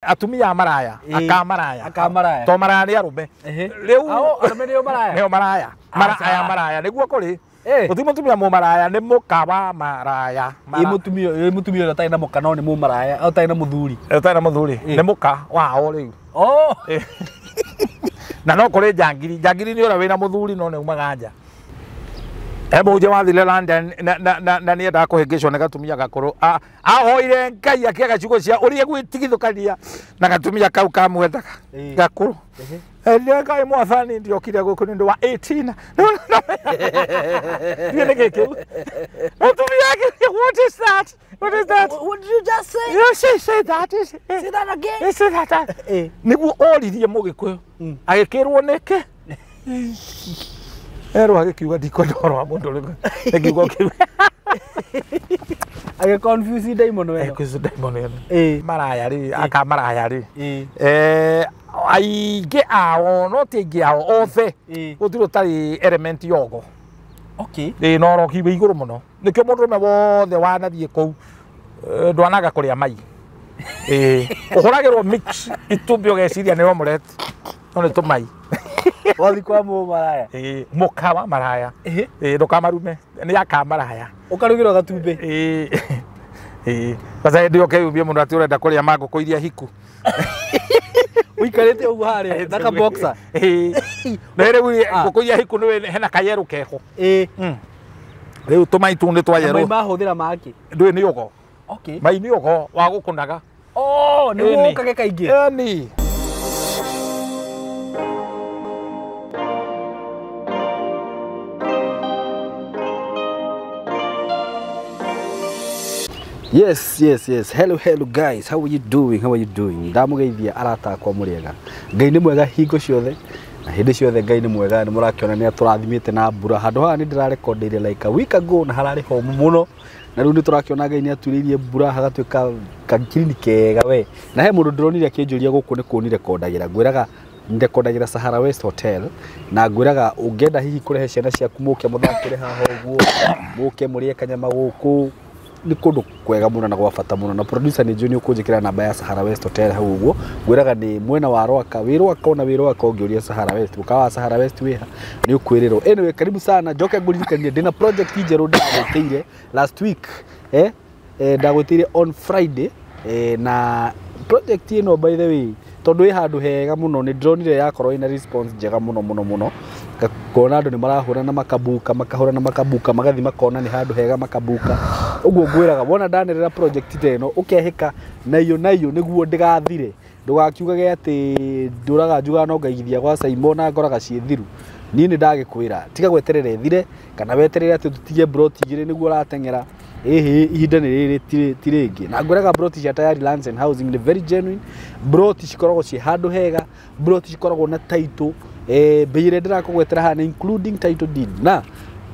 Atumia maraya, aka maraya. Aka maraya. To maraya nĩ arũme. Rĩu arũme nĩo maraya. Nĩo maraya. Maraya maraya nĩguo kũrĩ. Gũtirĩ mũtumia mũmaraya nĩ mũka wa maraya. Ĩ mũtumia, ĩ mũtumia ũrĩa ũtarĩ na mũka no nĩ mũmaraya, ũtarĩ na mũthuri. Ũtarĩ na mũthuri. Nĩ mũka wao rĩu. Oh. Na no kũrĩ njangiri. Njangiri nĩ ũrĩa wĩna mũthuri no nĩ umaga nja. Mũhunjia wathire London na nĩendaga kũhĩngĩcwo nĩ gatumia gakũrũ. Ahoire Ngai akĩaga ciugo cia ũrĩa gwĩtigithũkania na gatumia kau kamwendaga gakũrũ. Erire Ngai mwathani ndiokire gũkũ nĩ ũndũ wa 18. Ndiĩ nĩ gĩkĩ. Mũtumia akĩũria, what is that? What is that? What did you just say? You say that. Say that again. Say that. Nĩguo oririe Mũgĩkũyũ. Agĩkĩrwo nĩkĩ? Erwo agĩkiuga ndikwenda ũhoro wa mũndũ ũrĩkũ. Nĩ kiugo kĩu. Agĩ confuse ndaimono ĩno. Confuse ndaimono ĩno. Maraya rĩ, aka maraya rĩ. Aingĩ ao, no ti aingĩ ao, othe. Gũtirĩ ũtarĩ element ya ũgo. Okay. Ĩĩ na ũrogi wĩ igũrũ mũno. Nĩkĩo mũndũrũme wothe wanathiĩ kũu ndwanaga kũrĩa mai. Ĩĩ. Ũhũragĩrwo mix itumbĩ ũgeciria nĩ omelette. No nĩ tũmai. Wathi kwa mũmaraya. Ĩĩ, mũka wa maraya. Ĩĩ, ndũkamarume. Nĩ aka maraya. Ũkarugĩrwo gatumbĩ. Ĩĩ. Ĩĩ. Sasa hĩndĩ ĩyo ũkeyumia mũno atĩ ũrenda kũrĩa ma ngũkũ iria hiku. Ũikarĩte ũguo harĩa na ka boxer. Ĩĩ. Na rĩu ngũkũ iria hiku nĩ hena kayerũ keho. Ĩĩ. Rĩu tũmai tũu nĩ twa yerũ. Mai mahũthĩra make. Ndũĩ nĩ ũgo. Okay. Mai nĩ ũgo wa gũkũnaga. Oh, nĩguo ũkage kaingĩ. Ĩni. Yes, yes, yes. Hello, hello guys. How are you doing? How are you doing? Ndamugeithia arata akwa mũrĩega. Ngai nĩ mwega hingo ciothe. Na hĩndĩ ciothe Ngai nĩ mwega, nĩ mũrakĩona nĩ atũrathimĩte na mbura. Handũ haha nĩ ndĩrarekondeire like a week ago na hararĩ homu mũno. Na rĩu nĩ tũrakĩona Ngai nĩ aturĩirie mbura hagatuĩka kagirini kega we. Na he mũndũ ndĩronire akĩnjũria gũkũ nĩ kũ nirekondagĩra. Ngwĩraga ndekondagira Sahara West Hotel na ngwĩraga ũngĩenda hihi kũrehe ciana ciaku mũke mũthakĩre haha ũguo, mũke mũrĩe kanyama gũkũ. Nĩ kũndũ kwega mũno na gwa bata mũno na producer nĩ njũĩ nĩ ũkũnjĩkĩra namba ya Sahara West Hotel hau ũguo. Ngwĩraga nĩ mwena wa Rwaka, wĩ Rwaka ona wĩ Rwaka ũngĩũria Sahara West, mũkawa wa Sahara West wĩha nĩ ũkwĩrĩrwo. Anyway, karibu sana, njoke ngũririkanie ndĩna project njerũ ndagwĩtĩire last week, ndagwĩtĩire on Friday, na project ĩno by the way tondũ ĩ handũ hega mũno nĩ ndĩronire yakorwo ĩna response njega mũno mũno mũno. Ngona andũ nĩ marahũra na makabuka, makahũra na makabuka, magathiĩ makona nĩ handũ hega makabuka. Ũguo ngwĩraga wona ndanĩrĩra project ta ĩno ũkehĩka naiyo naiyo nĩguo ndĩgathire. Ndũgakiugage atĩ ndũraga njugaga no ngaigithia gwa Saimo na ngoraga ciĩ thiru. Niĩ nĩ ndagĩkwĩra tiga gweterera ĩthire kana weterere atĩ tũtige broti igĩrĩ nĩguo ũrateng'era. Ĩhĩ, ihinda nĩ rĩrĩ ti rĩngĩ. Na ngwĩraga broti cia Tayari Lands and Housing nĩ very genuine. Broti cikoragwo ciĩ handũ hega, broti cikoragwo na title. Bei ĩrĩa ndĩrakũgwetera haha nĩ including title deed. Na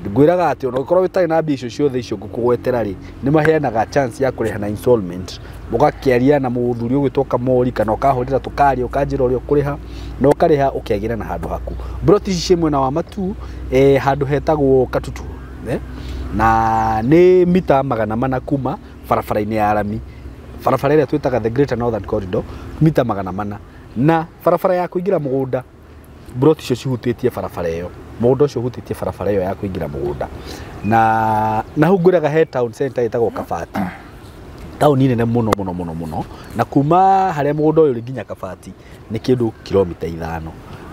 ngwĩraga atĩ ona ũngĩkorwo ũtarĩ na mbia icio ciothe icio ngũkũgwetera rĩ, nĩ maheanaga chance ya kũrĩha na installment. Mũgakĩaria na mũthuri ũgwĩtwo Kamori kana ũkahũrĩra tũkaria ũkanjĩra ũrĩa ũkũrĩha na ũkarĩha ũkegĩra na handũ haku. Broti ici ciĩ mwena wa Matuu, handũ hetagwo Katutu, na nĩ mita 400 kuma barabara-inĩ ya rami, barabara ĩrĩa twĩtaga the Greater Northern Corridor, mita 400 na barabara ya kũingĩra mũgũnda. Broti icio cihutĩtie barabara ĩyo, mũgũnda ũcio ũhutĩtie barabara ĩyo ya kũingĩra mũgũnda. Na hau ngwĩraga he town center ĩtagwo Kabati, taũni nene mũno mũno mũno mũno, na kuma harĩa mũgũnda ũyũ ũrĩ nginya Kabati nĩ kĩndũ kilomita 5.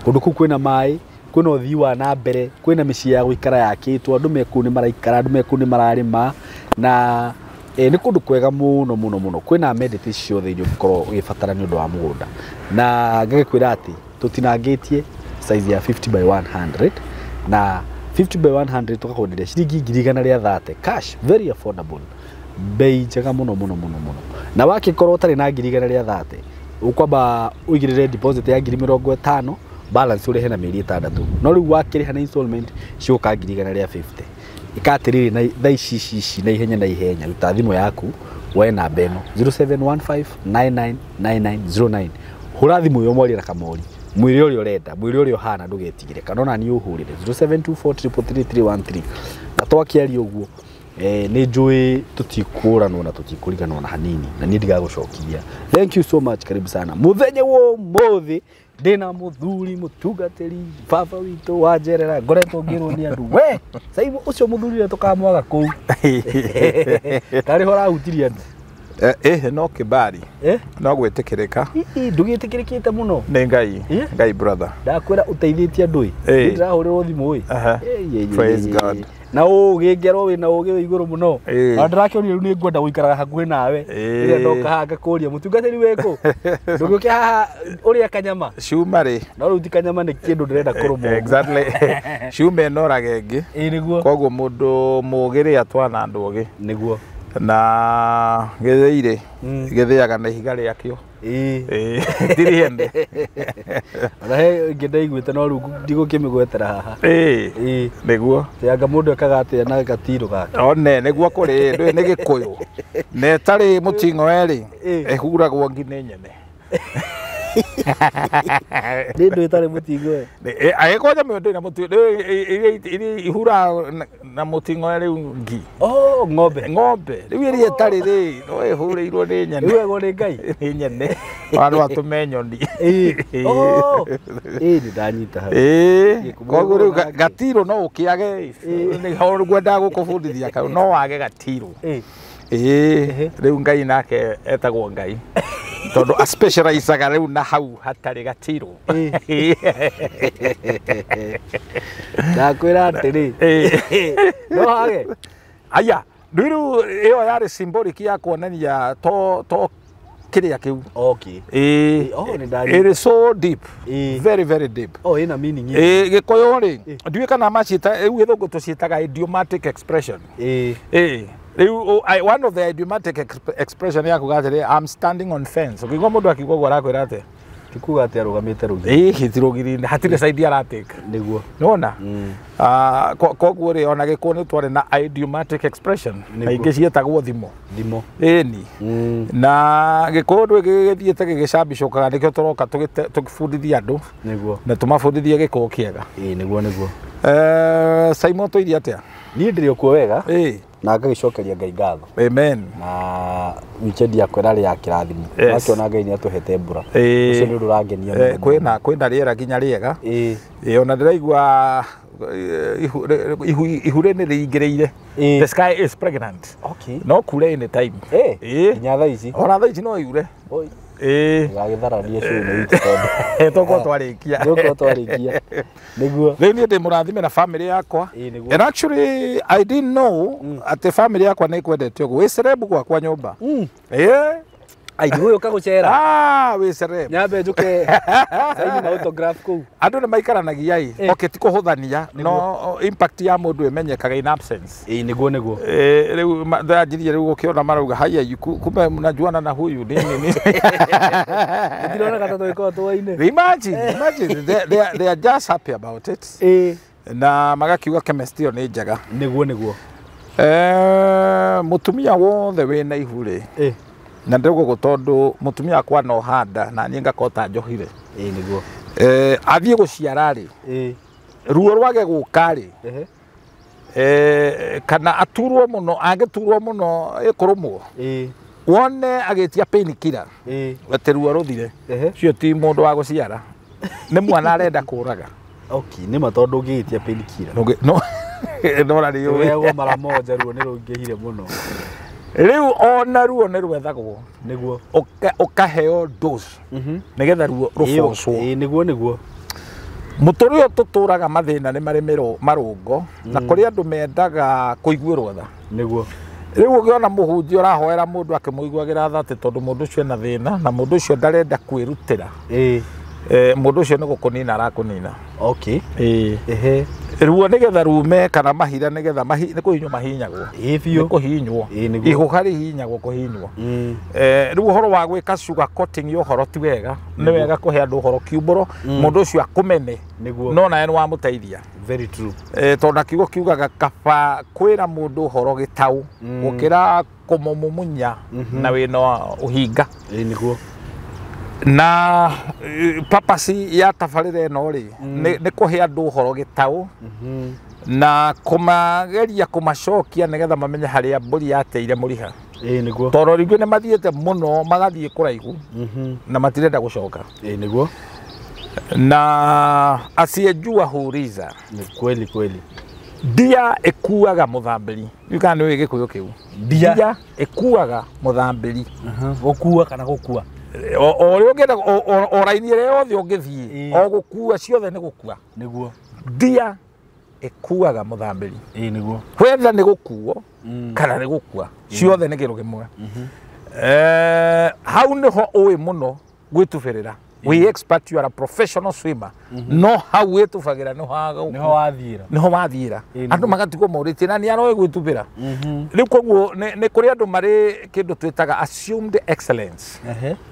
Kũndũ kũu kwĩna maĩ, kwĩna ũthii wa na mbere, kwĩna mĩciĩ ya gũikara yakĩtwo, andũ me kũu nĩ maraikara, andũ me kũu nĩ mararĩma, na nĩ kũndũ kwega mũno mũno mũno. Kwĩna amenities ciothe iria ũngĩkorwo ũgĩbatara nĩ ũndũ wa mũgũnda. Na ngagĩkwĩra atĩ tũtinangĩtie size ya 50 by 100 na 50 by 100 tũkakwenderia ciringi 130,000 cash, very affordable, bei njega mũno mũno mũno mũno. Na wakĩkorwo ũtarĩ na 130,000 ũkwamba ũigĩrĩre deposit ya 50,000, balance ũrĩhe na mĩeri 6. No rĩu wakĩrĩha na installment cigũka 150,000. Ĩka atĩrĩrĩ na thaa ici ici ici na ihenya na ihenya, ruta thimũ yaku woe namba ĩno 0715999909. Hũra thimũ ĩyo mwarie na Kamori, mwĩre ũrĩa ũrenda, mwĩre ũrĩa ũhana, ndũgetigĩre, kana ona niĩ ũhũrĩre 0724333313. Na twakĩaria ũguo Nĩ njũĩ tũtikũranwo na tũtikũriganwo na hanini na niĩ ndigagũcokia. Thank you so much, karibu sana. Mũthenya wa ũmũthĩ ndĩna mũthuri mũtungatĩri baba witũ wa njerera, ngoretwo ngĩrwo nĩ andũ we Saibu ũcio mũthuri ũrĩa tũkamwaga kũu karĩ ho ũrahutirie andũ. No kibari no gwĩtĩkĩrĩka. Ndũgĩtĩkĩrĩkĩte mũno nĩ Ngai. Ngai brother, ndakwĩra ũteithĩtie andũ ĩ, ndĩrahũrĩrwo thimũ ĩ. Praise God. Na ũgĩ ngerwo wĩna ũgĩ wĩ igũrũ mũno na ndĩrakĩonire rĩu nĩ ngwenda gũikaraga hakuhĩ nawe rĩrĩa ndoka haha ngakũria mũtungatĩri wĩkũ, ndũgĩũke haha ũrĩa kanyama cuma rĩ, no rĩu ti kanyama nĩ kĩndũ ndĩrenda kũrũmwo. Exactly, cuma ĩnoraga ĩngĩ. Nĩguo. Koguo mũndũ mũgĩ rĩ atwana andũ ogĩ. Nĩguo. Na gĩthĩi rĩ gĩthĩaga na ihiga rĩakĩo. Ndirĩ hende. Ona he ĩngĩ ndaiguĩte no rĩu ndigũkĩmĩgwetera haha. Nĩguo. Anga mũndũ ekaga atĩa na gatirũ gake. One nĩguo kũrĩ ndũĩ nĩ Gĩkũyũ na ĩtarĩ mũting'o erĩ ĩhuragwo ngi nĩ nyene. Nĩ ndũ ĩtarĩ mũting'o. Angĩkorwo nyamũ ĩyo ndĩrĩ na mũting'o iria ihuraga na mũting'o rĩu ngi. Oh, ng'ombe. Ng'ombe rĩu ĩrĩa ĩtarĩ rĩ no ĩhurĩirwo nĩ nyene. Ĩhuragwo nĩ Ngai. Nĩ nyene. Andũ atũme nyoni. Oh. Nĩ ndanyita hau. Koguo rĩu gatirũ no ũkĩage, nĩho ngwendaga gũkũbundithia kau, no wage gatirũ. Rĩu Ngai nake etagwo Ngai tondũ aspecializaga rĩu na hau hatarĩ gatirũ. Ndakwĩra atĩrĩ, no hage. Aya, rĩu ĩyo yarĩ symbolic ya kuonania to kĩrĩa kĩu. Okay. It is so deep. Very very deep. Oh, ĩna meaning. Gĩkũyũ rĩ, ndiũĩ kana maciĩta rĩu gĩthũngũ tũciĩtaga idiomatic expression. Rĩu one of the idiomatic expression ya kuga atĩrĩ, I'm standing on fence. Ũkĩigua mũndũ akiuga ũguo arakwĩra atĩa? Ti kuga atĩ arũgamĩte rũgiri. Ti rũgiri-inĩ, hatirĩ side aratake. Nĩguo. Nĩwona? Koguo rĩ, ona Gĩkũyũ nĩ twarĩ na idiomatic expression na ingĩ ciĩtagwo thimo. Thimo. Ĩni. Na Gĩkũyũ ndũĩ gĩgĩthiĩte gĩgĩcambicũkaga, nĩkĩo tũroka tũgĩbundithia andũ. Nĩguo. Na tũmabundithie Gĩkũyũ kĩega. Nĩguo nĩguo. Simon tũirie atĩa? Niĩ ndĩrĩ o kuo wega. Na ngagĩcokeria Ngai ngatho. Amen. Na weekend yakwa ĩrarĩ ya kĩrathimo. Wakĩona Ngai nĩ atũhete mbura. Ũcio nĩ ũndũ ũrangenia mũno. Kwĩna rĩera nginya rĩega. Ona ndĩraigua ihu nĩ rĩingĩrĩire. The sky is pregnant. Okay. No kure any time. Nginya thaa ici. Ona thaa ici no yure. Gagĩtharania show ĩno itũ tondũ tũkorwo twarĩkia. Tũkorwo twarĩkia. Nĩguo. Rĩu niĩ ndĩ mũrathime na family yakwa. And actually I didn't know atĩ family yakwa nĩ ĩkwendete ũguo. Wĩ celeb gwakwa nyũmba. Ai ndigũgĩũka gũcera. Wĩ celeb. Nyambe njũke saini autograph kũu. Andũ nĩ maikaranagia ĩ. Okay, ti kũhũthania, no impact ya mũndũ ĩmenyekaga in absence. Nĩguo nĩguo. Rĩu ndanjirie rĩu gũkĩona marauga haya kumbe mnajuana na huyu nini nini. Ndĩrona ta tũgĩkorwo tũaine. Imagine they are just happy about it. Na magakiuga chemistry ĩyo nĩ njega. Nĩguo nĩguo. Mũtumia wothe wĩna ihu rĩ. Na ndĩrauga ũguo tondũ mũtumia wakwa no handa na niĩ ngakorwo ta njohire. Nĩguo. Athiĩ gũciara rĩ, ruo rwage gũka rĩ, kana aturwo mũno, angĩturwo mũno ĩkũrũmwo, wone agĩtia painkiller, atĩ ruo rũthire, ũcio ti mũndũ wa gũciara, nĩ mwana arenda kũraga. Okay, nĩ ma tondũ ũngĩgĩtia painkiller. No na nĩ ũĩ. Mara moja ruo nĩ rũingĩhire mũno. Rĩu ona ruo nĩ rwethagwo. Nĩguo. Ũkaheo dose nĩgetha ruo rũbocwo. Nĩguo nĩguo. Mũtũrĩre ũyũ tũtũraga mathĩna nĩ marĩ marũngo na kũrĩ andũ mendaga kũiguĩrwo tha. Nĩguo. Rĩu ũngĩona mũhunjia ũrahoera mũndũ akĩmũiguagĩra tha atĩ tondũ mũndũ ũcio ena thĩna na mũndũ ũcio ndarenda kwĩrutĩra. Mũndũ ũcio nĩ gũkũnina arakũnina. Okay. Ruo nĩgetha rume kana mahira nĩgetha nĩ kũhinywo mahinyagwo. Biũ. Nĩ kũhinywo. Ihũha rĩhinyagwo kũhinywo. Rĩu ũhoro wa gwĩka sugar coating ya ũhoro ti wega. Nĩ wega kũhe andũ ũhoro kiumbũro, mũndũ ũcio akũmene. Nĩguo. No nawe nĩ wamũteithia. Very true. Tondũ na kiugo kiugaga kaba kwĩra mũndũ ũhoro gĩtaũ gũkĩra kũmũmumunya na wĩna ũhinga. Nĩguo. Na purpose ya tabarĩra ĩno rĩ, nĩ kũhe andũ ũhoro gĩtaũ. Na kũmageria kũmacokia nĩgetha mamenye harĩa mbũri yateire mũriha. Ĩĩ nĩguo. Tondũ rĩngĩ nĩ mathiĩte mũno magathiĩ kũraihu na matirenda gũcoka. Ĩĩ nĩguo. Na asiyejua huuliza. Ni kweli kweli. Ndia ĩkuaga mũthambĩri. Rĩu kana nĩ ũĩ gĩkũyũ kĩu? Ndia ĩkuaga mũthambĩri. Gũkua kana gũkua? O ũrĩa ũngĩenda o raini ĩrĩa yothe ũngĩthiĩ o gũkua ciothe nĩ gũkua. Nĩguo. Ndia ĩkuaga mũthambĩri. Ĩĩ nĩguo. Whether nĩ gũkuo kana nĩ gũkua ciothe nĩ kĩndũ kĩmwe. Hau nĩho ũĩ mũno gwĩtubĩrĩra. We expert, you are a professional swimmer. No hau wĩtubagĩra nĩho wathiĩra. Nĩho wathiĩra. Andũ magatigwo morĩtie na nĩ aroĩ gwĩtubĩra. Rĩu koguo nĩ kũrĩ andũ marĩ kĩndũ twĩtaga assumed excellence.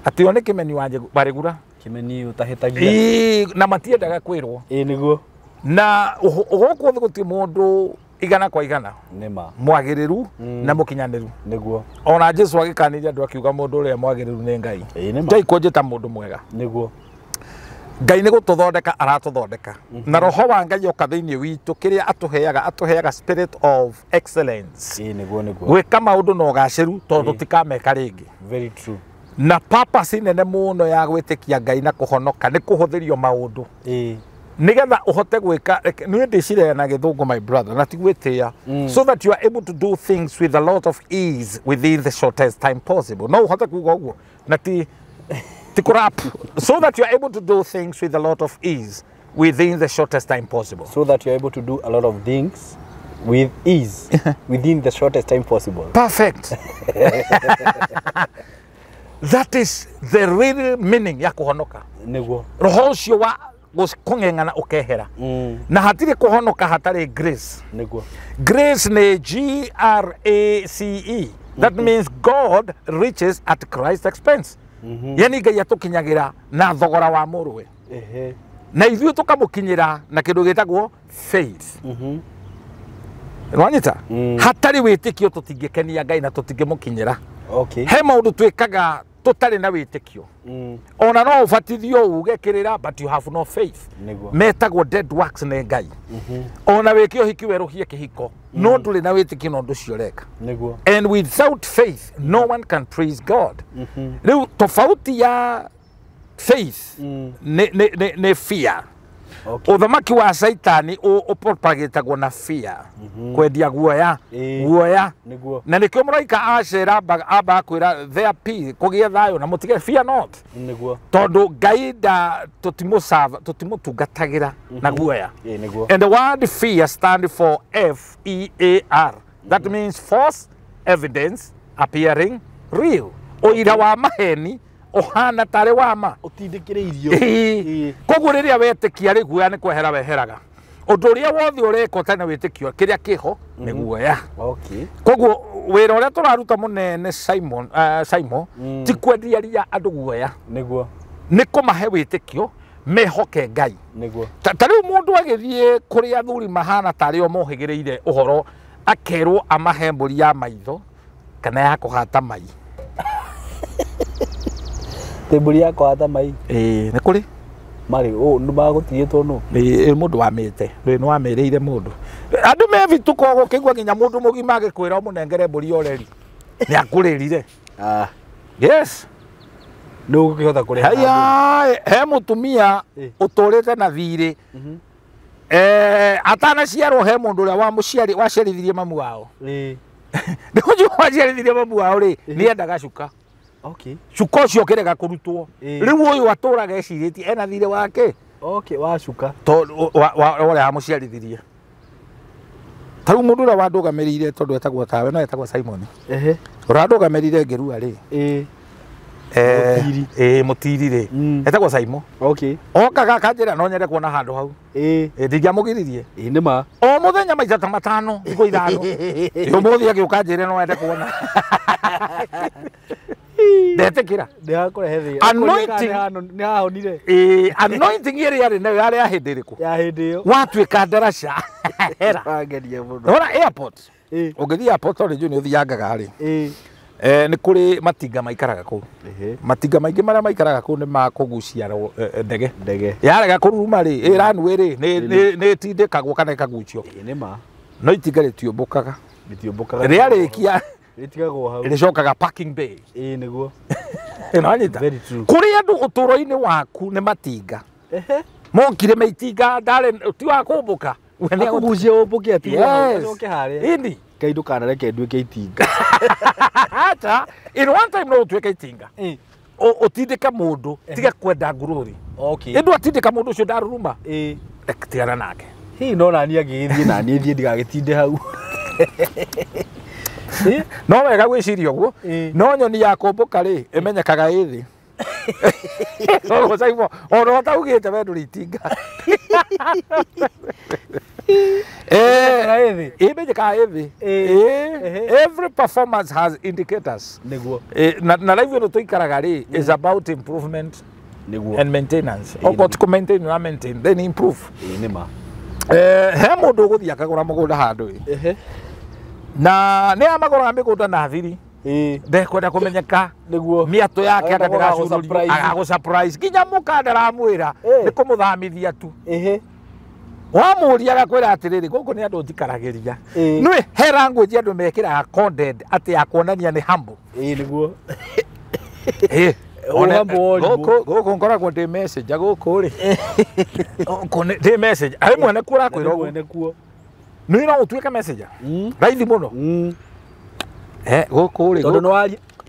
Atĩ o nĩ kĩmeni warĩgura. Kĩmeni ũtahĩtagia. Na matiendaga kwĩrwo. Ĩĩ nĩguo. Na gũkũ thĩ gũtirĩ mũndũ igana kwa igana. Nĩma. Mwagĩrĩru na mũkinyanĩru. Nĩguo. Ona Jesu agĩkanirie andũ akiuga mũndũ ũrĩa mwagĩrĩru nĩ Ngai. Ngai kũnjĩta mũndũ mwega. Nĩguo. Ngai nĩ gũtũthondeka aratũthondeka. Na roho wa Ngai oka thĩinĩ witũ kĩrĩa atũheaga atũheaga spirit of excellence. Ĩĩ nĩguo nĩguo. Gwĩka maũndũ na ũgacĩru tondũ tũtikameka rĩngĩ. Very true. Na purpose nene mũno ya gwĩtĩkia Ngai na kũhonoka nĩ kũhũthĩrio maũndũ. Ĩĩ. Nigetha uhote gwika ni ndicire na githungu my brother na tigwitia so that you are able to do things with a lot of ease within the shortest time possible. No uhote kuga uguo na ti kurap so that you are able to do things with a lot of ease within the shortest time possible. So that you are able to do a lot of things with ease within the shortest time possible. Perfect. That is the real meaning ya kuhonoka. Niguo. Roho ucio wa kũng'eng'ana ũkehera. Na hatirĩ kũhonoka hatarĩ grace. Nĩguo. Grace nĩ G R A C E. That means God reaches at Christ's expense. Yani Ngai atũkinyagĩra na thogora wa mũrũwe. Na ithuĩ tũkamũkinyĩra na kĩndũ gĩtagwo faith. Nĩwanyita? Hatarĩ wĩtĩkio tũtingĩkenia Ngai na tũtingĩmũkinyĩra. Okay. He maũndũ twĩkaga tũtarĩ na wĩtĩkio. Ona no ũbatithio uge kĩrĩra but you have no faith. Metagwo dead works nĩ Ngai. Ona wĩke ũhiki werũhie kĩhiko no ndũrĩ na wĩtĩkio na ũndũ ũcio ũreka. Nĩguo. And without faith no one can praise God. Rĩu tofauti ya faith nĩ fear. Ũthamaki wa Saitani ũpropagĩtagwo na fear. Kwendia guoya. Guoya. Nĩguo. Na nĩkĩo mũraika acera amba kwĩra there peace kũgĩe thayũ na mũtige fear not. Nĩguo. Tondũ Ngai nda tũtimũtungatagĩra na guoya. Nĩguo. And the word fear stand for F E A R. That means false evidence appearing real. Ũira wa maheni ũhana tarĩ wa ma. Ũtindĩkĩrĩirio. Koguo rĩrĩa wetĩkia rĩ guoya nĩ kwehera weheraga. Ũndũ ũrĩa wothe ũreka ũtarĩ na wĩtĩkio kĩrĩa kĩho nĩ guoya. Okay. Koguo wĩra ũrĩa tũraruta mũnene Simon, Simon ti kwendia andũ guoya. Nĩguo. Nĩ kũmahe wĩtĩkio mehoke Ngai. Nĩguo. Ta rĩu mũndũ agĩthiĩ kũrĩ athuri mahana tarĩ o mohĩgĩrĩire ũhoro akerwo amahe mbũri ya maitho kana ya kũhata mai. Mbũri ya kũhata mai. Ĩĩ nĩ kũrĩ marĩ nĩ magũtigĩtwo nũ? Ĩĩ mũndũ wamĩte nĩ wamĩrĩire mũndũ. Andũ me bituko gũkĩigua nginya mũndũ mũgima agĩkwĩra ũmũnengere mbũri ũreri nĩ akũrĩrire. Yes. Nĩ ũgũkĩhota kũrĩha. Haya he mũtumia ũtũrĩte na thirĩ. Atanaciarwo he mũndũ ũrĩa wamũciari waciarithirie mamu wao. Ĩĩ. Nĩ ũcio waciarithirie mamu wao rĩ nĩ endaga cuka. Okay. Cuka ũcio ũkĩrega kũrutwo. Rĩu ũyũ atũraga ecirĩtie ena thirĩ wake. Okay, wa cuka. Tondũ ũrĩa wamũciarithirie. Ta rĩu mũndũ ũrĩa wandũgamĩrĩire tondũ etagwo tawe no etagwo Simon. Ehe. Ũrĩa wandũgamĩrĩire ngĩrua rĩ. Ĩĩ. Ĩĩ mũtiri rĩ. Etagwo Simon. Okay. Okaga akanjĩra no nyende kuona handũ hau. Ĩĩ. Ndingĩamũgiririe. Ĩĩ nĩ ma. O mũthenya maita ta matano thikũ ithano. Ũmũthĩ agĩũka anjĩre no ende kuona. Ndetĩkĩra. Ndĩrakũrehe thĩna. Anointing nĩ hahonire. Ĩĩ anointing ĩrĩa yarĩ nayo yarĩ ya hĩndĩ ĩrĩkũ? Ya hĩndĩ ĩyo. Watuĩka ndaraca. Hera. Wangeria mũno. Ora airport. Ĩĩ. Ũngĩthiĩ airport tondũ njũĩ nĩ ũthiangaga rĩ. Ĩĩ. Nĩ kũrĩ matinga maikaraga kũu. Matinga maingĩ marĩa maikaraga kũu nĩ ma kũgucia ndege. Ndege. Yarega kũruruma rĩ, ĩ runway rĩ, nĩ ĩtindĩkagwo kana ĩkagucio. Nĩ ma. No itinga rĩtiũmbũkaga. Rĩtiũmbũkaga. Rĩarĩkia rĩtigagwo hau. Rĩcokaga parking bay. Ĩĩ nĩguo. Nĩwanyita? Very true. Kũrĩ andũ ũtũũro-inĩ waku nĩ matinga. Mokire me itinga ndarĩ ti wa kũmbũka. Akũgucie ũmbũke atigwo hau, acoke harĩa. Ĩni. Ngai ndũkanareke nduĩke itinga. Acha, in one time no ũtuĩke itinga. Ũtindĩke mũndũ, tiga kwenda ngurũri. Okay. Ĩndũ atindĩka mũndũ ũcio ndaruruma. Tigana nake. Hihi no nani angĩgĩthiĩ nani thiĩ ndigagĩtinde hau. No wega gwĩciria ũguo. No nyoni ya kũmbũka rĩ, ĩmenyekaga ĩ thĩ. Ona ũtaugĩte we ndũrĩ itinga. Ĩmenyekaga ĩ thĩ. Every performance has indicators. Nĩguo. Na life ĩno tũikaraga rĩ is about improvement and maintenance. Okorwo ti kũ maintain ũra maintain, then improve. Nĩ ma. He mũndũ ũgũthiĩ akagũra mũgũnda handũ ĩ. Na nĩ amagũraga mĩgũnda na thiri. Ndekwenda kũmenyeka. Nĩguo. Mĩatũ yake anga ndĩracũrũrio. Agagũ surprise. Nginya mũka ndaramwĩra nĩ kũmũthamithia tu. Wamũria agakwĩra atĩrĩrĩ, gũkũ nĩ andũ njikaragĩria. Nĩ he language andũ mekĩraga content atĩ ya kuonania nĩ humble. Ĩĩ nĩguo. Gũkũ ngoragwo ndĩ message gũkũ rĩ. Gũkũ ndĩ message. Arĩ mwene kuo ũrakwĩra ũguo. Nĩ no ũtuĩke messenger. Raithi mũno. Gũkũ rĩ. Tondũ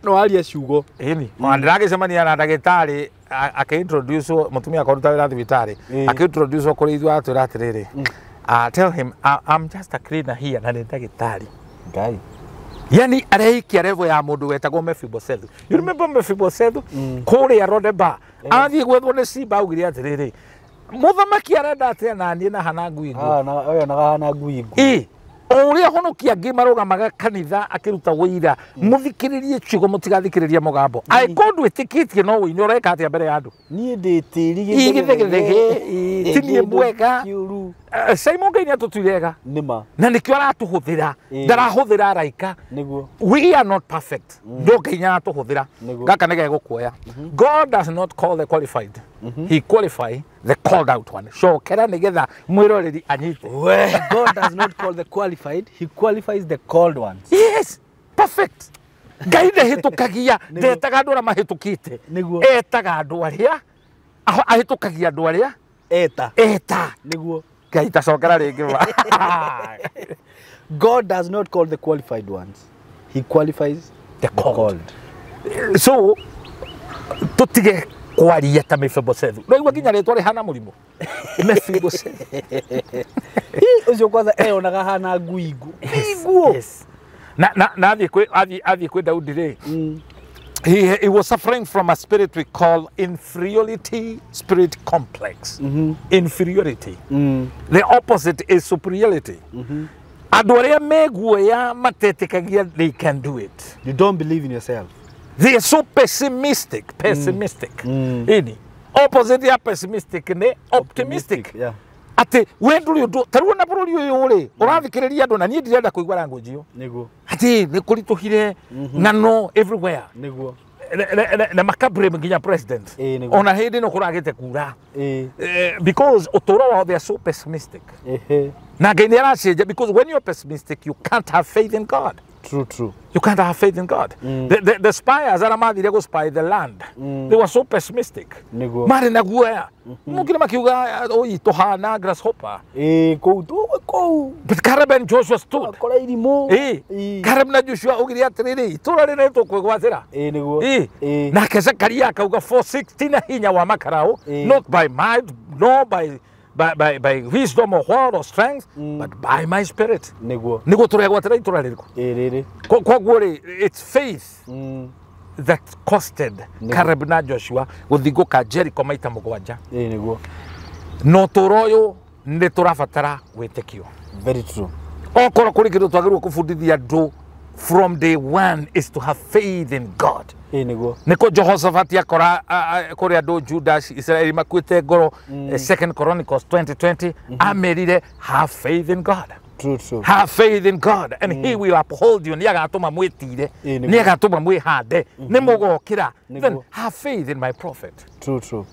no warie ciugo. Ĩni. Ona ndĩragĩcemania na ndagĩtarĩ akĩ-introduce mũtumia akwa wĩra thibitarĩ. Akĩ-introduce kũrĩ ithuĩ atwĩra atĩrĩrĩ. Tell him I'm just a cleaner here na nĩ ndagĩtarĩ. Ngai. Yani areikia level ya mũndũ wetagwo Mephibosethu. You remember Mephibosethu? Kũrĩa Rodeba. Athiĩ gwethwo nĩ Simba augire atĩrĩrĩ. Mũthamaki arenda atĩa na niĩ na hana ngui nguũ. Na ũyũ onaga hana ngui nguũ. O ũrĩa honokia angĩ marũgamaga kanitha akĩruta wũira, mũthikĩrĩrie ciugo mũtigathikĩrĩrie mũgambo. Angĩkorwo ndwĩtĩkĩtie no ũine ũreka atĩa mbere ya andũ? Niĩ ndĩ tĩri gĩthegethege, ti niĩ mwega. Simon Ngai nĩatũtuire ega. Nĩ ma. Na nĩkĩo aratũhũthĩra. Ndarahũthĩra araika. Nĩguo. We are not perfect. No Ngai nĩaratũhũthĩra. Gaka nĩ gegũkuoya. God does not call the qualified. He qualify the called out one. Cokera nĩgetha mwĩroreri anyite. God does not call the qualified, he qualifies the called ones. Yes, perfect. Ngai ndahĩtũkagia, ndetaga andũ arĩa mahĩtũkĩte. Etaga andũ arĩa ahĩtũkagia andũ arĩa eta. Eta. Nĩguo. Ngai tacokera rĩngĩ ma. God does not call the qualified ones. He qualifies the called. So tutige kwaria ta Mephibosethu. No igua nginya rĩtwa rĩhana mũrimũ. Mephibosethu. Ũcio kwanza eonaga hana ngui nguũ. Nguũ. Yes. Na athiĩ kwĩ Daudi rĩ. He was suffering from a spirit we call inferiority spirit complex. Inferiority. The opposite is superiority. Andũ arĩa meguoya matetĩkagia they can do it. You don't believe in yourself. They are so pessimistic. Pessimistic. Ini. Opposite ya pessimistic ni optimistic. Yeah. Atĩ we ndũrĩ ũndũ ta rĩu ona bũrũri ũyũ rĩ ũrathikĩrĩria andũ na niĩ ndirenda kũigua language ĩyo. Nĩguo. Atĩ nĩ kũritũhire ng'ano everywhere. Nĩguo. Na makablame nginya president. Ona hĩndĩ ĩno kũragĩte kura. Because ũtũũro wao they are so pessimistic. Na Ngai nĩ aracenjia because when you're pessimistic you can't have faith in God. True, true. You can't have faith in God. The spies arĩa mathire gũ spy the land, they were so pessimistic. Nĩguo. Marĩ na guoya. Mokire makiuga oi tũhana grasshopper. Kũu kũu. But Caleb and Joshua stood. Akora irimũ. Caleb na Joshua augire atĩrĩrĩ, itũũra rĩrĩ tũkwĩgwatĩra. Nĩguo. Nake Zakaria akauga 4:16 na hinya wa makarau, not by might, nor by wisdom or word or strength, but by my spirit. Nĩguo. Nĩguo tũregwatĩra itũũra rĩrĩkũ? Rĩrĩ. Koguo rĩ, it's faith that costed Caleb na Joshua gũthingũka Jericho maita 7. Nĩguo. Na ũtũũro ũyũ nĩ tũrabatara wĩtĩkio. Very true. Okorwo kũrĩ kĩndũ twagĩrĩirwo kũbundithia andũ from day one is to have faith in God. Nĩguo. Nĩkũ Jehoshaphat akora kũrĩ andũ Judas Israeli makuĩte ngoro, Second Chronicles 20:20 amerire have faith in God. True, true. Have faith in God and he will uphold you. Nĩ agatũma mwĩtire, nĩ agatũma mwĩhande, nĩ mũgokĩra. Then have faith in my prophet. True, true.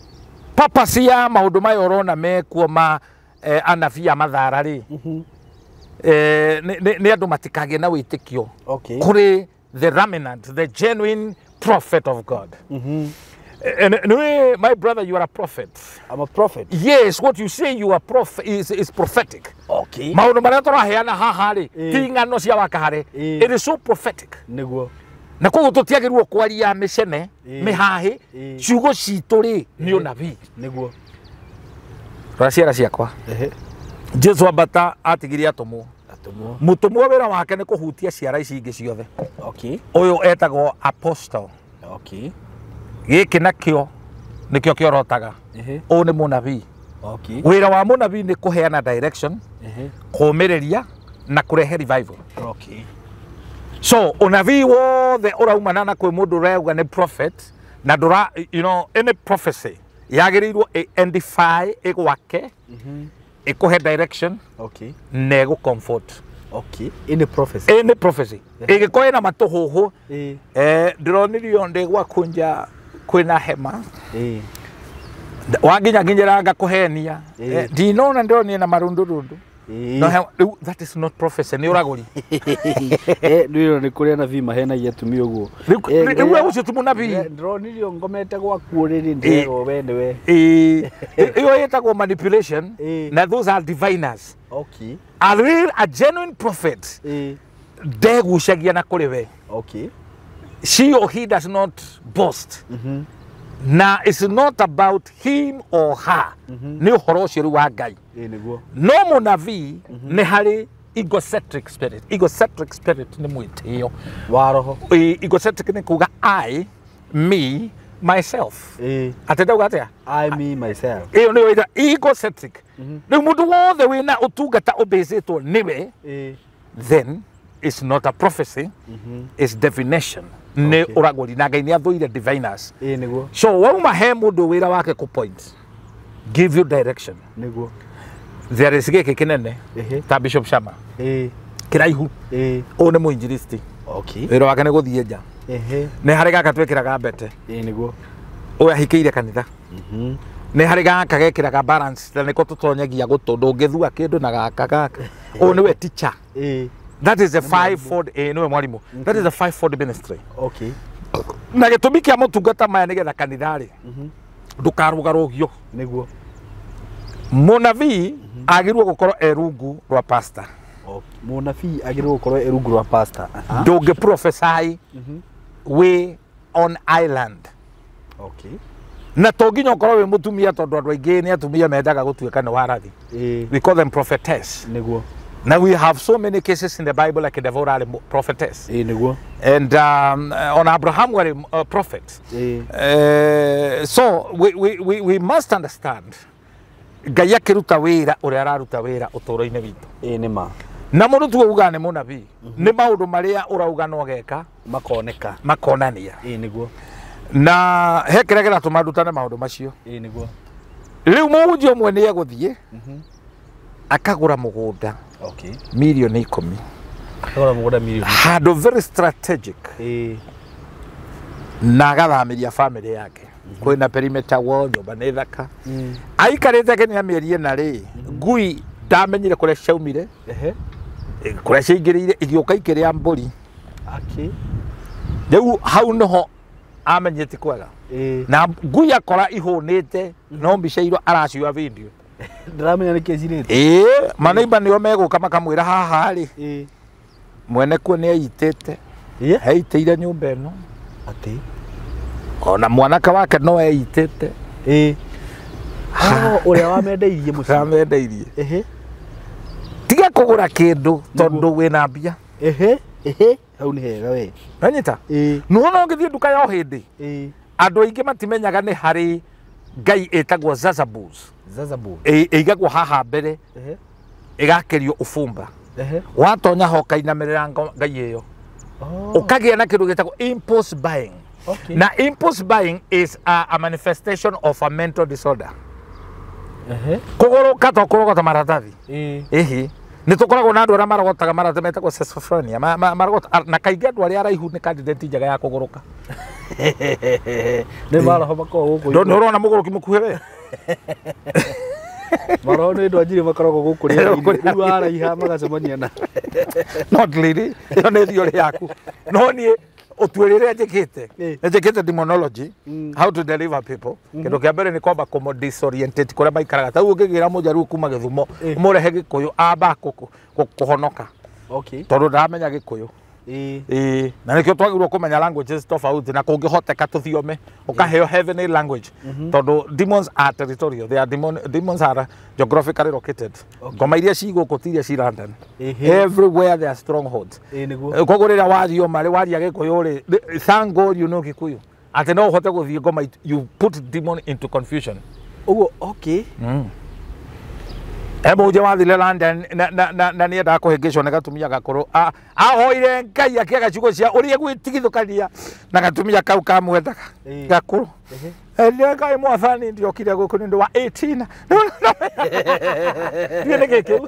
Purpose ya maũndũ maya ũrona mekuo ma anabii a mathara rĩ, nĩ andũ matikagĩe na wĩtĩkio kũrĩ the remnant, the genuine prophet of God. And my brother, you are a prophet. I'm a prophet. Yes, what you say you are is prophetic. Okay. Maũndũ marĩa tũraheana haha rĩ, ti ng'ano cia wakahare. It is so prophetic. Nĩguo. Na koguo tũtiagĩrĩirwo kwaria mĩcene, mĩhahĩ, ciugo citũ rĩ nĩ ũnabii. Nĩguo. Rora ciara ciakwa. Jesu ambata atigirie atũmwo. Mũtũmwo wĩra wake nĩ kũhutia ciara ici ingĩ ciothe. Okay. Ũyũ etagwo apostle. Okay. Gĩkĩ nakĩo nĩkĩo kĩorotaga. Ũyũ nĩ mũnabii. Okay. Wĩra wa mũnabii nĩ kũheana direction, kũũmĩrĩria na kũrehe revival. Okay. So ũnabii wothe ũraumana na kwĩ mũndũ ũrauga nĩ prophet na ndũra, you know, any prophecy yagĩrĩirwo ĩ-edify, ĩgwake, ĩkũhe direction, Okay. na ĩgũ comfort. Okay. Any prophecy. Any prophecy. Ĩgĩkorwo ĩna matũhũhũ, ndĩronirio ndĩ gwaku nja kwĩna hema, wanginyaginyĩra ngakũhenia, ndinona ndĩronire na marundurundu. No, rĩu that is not prophecy, nĩ ũragũri. Ndĩrona nĩ kũrĩ anabii mahenagia atumia ũguo. Rĩu ũcio ti mũnabii. Ndĩronirio ngomete gwaku ũrĩrĩ ndĩrerwo we nĩwe. Ĩyo ĩtagwo manipulation, na those are diviners. Okay. A real, a genuine prophet ndegucagia na kũrĩ we. Okay. She or he does not boast. Na it's not about him or her. Nĩ ũhoro ũcio rĩu wa Ngai. Nĩguo. No mũnabii nĩ harĩ egocentric spirit. Egocentric spirit nĩ mwĩtĩo wa roho. Egocentric nĩ kuga I, me, myself. Atĩ ndauga atĩa? I, me, myself. Ĩyo nĩyo ĩta egocentric. Rĩu mũndũ wothe wĩna ũtungata ũbĩcĩtwo nĩwe, then it's not a prophecy, it's divination. Nĩ ũragũri na Ngai nĩ athũire diviners. Nĩguo. So wauma he mũndũ wĩra wake kũ point, give you direction. Nĩguo. There is gĩkĩ kĩnene ta Bishop Shama. Kĩraihu. Ũyũ nĩ mũinjilisti. Okay. Wĩra wake nĩ gũthiĩ nja. Nĩ harĩ gaka twĩkĩraga mbete. Nĩguo. Ũyũ ahikĩire kanitha. Nĩ harĩ gaka gekĩraga balance na nĩko tũtonyagia gũtũ, ndũngĩthua kĩndũ na gaka gaka. Ũyũ nĩwe teacher. That is the fivefold, nĩwe mwarimũ. That is the fivefold ministry. Okay. Na gĩtũmi kĩa motungata maya nĩgetha kanitha rĩ, ndũkarũgarũgio. Nĩguo. Mũnabii agĩrĩirwo gũkorwo e rungu rwa pastor. Mũnabii agĩrĩirwo gũkorwo e rungu rwa pastor. Ndũngĩ prophesy wĩ on island. Okay. Na to nginya ũkorwo wĩ mũtumia tondũ andũ aingĩ nĩ atumia mendaga gũtuĩka nĩ warathi. We call them prophetess. Nĩguo. Now we have so many cases in the Bible like Deborah prophetess. Nĩguo. And on Abraham were a prophet. So we must understand Ngai akĩruta wĩra ũrĩa araruta wĩra ũtũũro-inĩ witũ. Nĩ ma. Na mũndũ tuo ugaga nĩ mũnabii, nĩ maũndũ marĩa ũrauga no geka makoneka, makonania. Nĩguo. Na he kĩrĩa kĩratũma ndutane maũndũ macio. Nĩguo. Rĩu mũhunjia ũmwe nĩ egũthiĩ akagũra mũgũnda. Okay. Milioni 10. Akagũra mũgũnda milioni. Handũ very strategic. Na agathamĩria family yake. Kwĩna perimeter wall, nyũmba nĩ thaka. Aikarĩte nginya mĩeri ĩna rĩ, ngui ndamenyire kũrĩa ciaumire, kũrĩa ciaingĩrĩire, igĩũka ikĩrĩa mbũri. Rĩu hau nĩho amenyete kwega. Na ngui akora ihũnĩte, no mbica irwo aracioya video. Ndĩramenya nĩkĩ cirĩte. Maneiba nĩo megũka makamwĩra haha rĩ, mwene kuo nĩ eitĩte. Eitĩire nyũmba ĩno. Atĩ? Ona mwanake wake no eitĩte. Ũrĩa wamendeirie mũciĩ. Wamendeirie. Tiga kũgũra kĩndũ tondũ wĩna mbia. Hau nĩ hega we. Nanyita? Nĩwona ũngĩthiĩ nduka ya ũhĩndĩ, andũ aingĩ matimenyaga nĩ harĩ ngai ĩtagwo Zazabus. Zazabus. Ĩigagwo haha mbere, ĩgakĩrio ũbumba. Watonya ho ũkainamĩrĩra ngai ĩyo. Ũkagĩa na kĩndũ gĩtagwo impulse buying. Okay. Na impulse buying is a manifestation of a mental disorder. Kũgũrũka to kũrogota maratathi. Ĩhĩ. Nĩ tũkoragwo na andũ arĩa marogotaga marata metagwo schizophrenia, marogota na kaingĩ andũ arĩa araihu nĩ candidate njega ya kũgũrũka. Nĩ maroho makoragwo gũkũ. Nĩ ũrona mũgũrũki mũkuhĩ we? Maroho nĩ andũ anjiri makoragwo gũkũ rĩera-inĩ. Rĩu araiha magacemania na. Not really. Ĩyo nĩ theory yaku. No niĩ ũtuĩria njĩkĩte. Njĩkĩte demonology, how to deliver people. Kĩndũ kĩa mbere nĩ kwamba kũmũ disorientate kũrĩa maikaraga. Ta rĩu ũngĩgĩra mũjaruo kuma Gĩthumo, ũmũrehe Gĩkũyũ amba kũhonoka. Okay. Tondũ ndaramenya Gĩkũyũ. Na nĩkĩo twagĩrĩirwo kũmenya languages tofauti na kũngĩhoteka tũthiome ũkaheo heavenly language. Tondũ demons are territorial. They are demons are geographically located. Ngoma iria ci gũkũ ti iria ci London. Everywhere there are strongholds. Koguo rĩrĩa wathioma rĩ waria Gĩkũyũ rĩ, thank God you know Gĩkũyũ. Atĩ no ũhote gũthiĩ ngoma, you put demon into confusion. Ũguo, okay. He mũhunjia wathire London na nĩendaga kũhĩngĩcwo nĩ gatumia gakũrũ. Ahoire Ngai akĩaga ciugo cia ũrĩa gwĩtigithũkania na gatumia kau kamwendaga gakũrũ. Erire Ngai mwathani ndiokire gũkũ nĩ ũndũ wa 18. Ndiĩ nĩ gĩkĩ.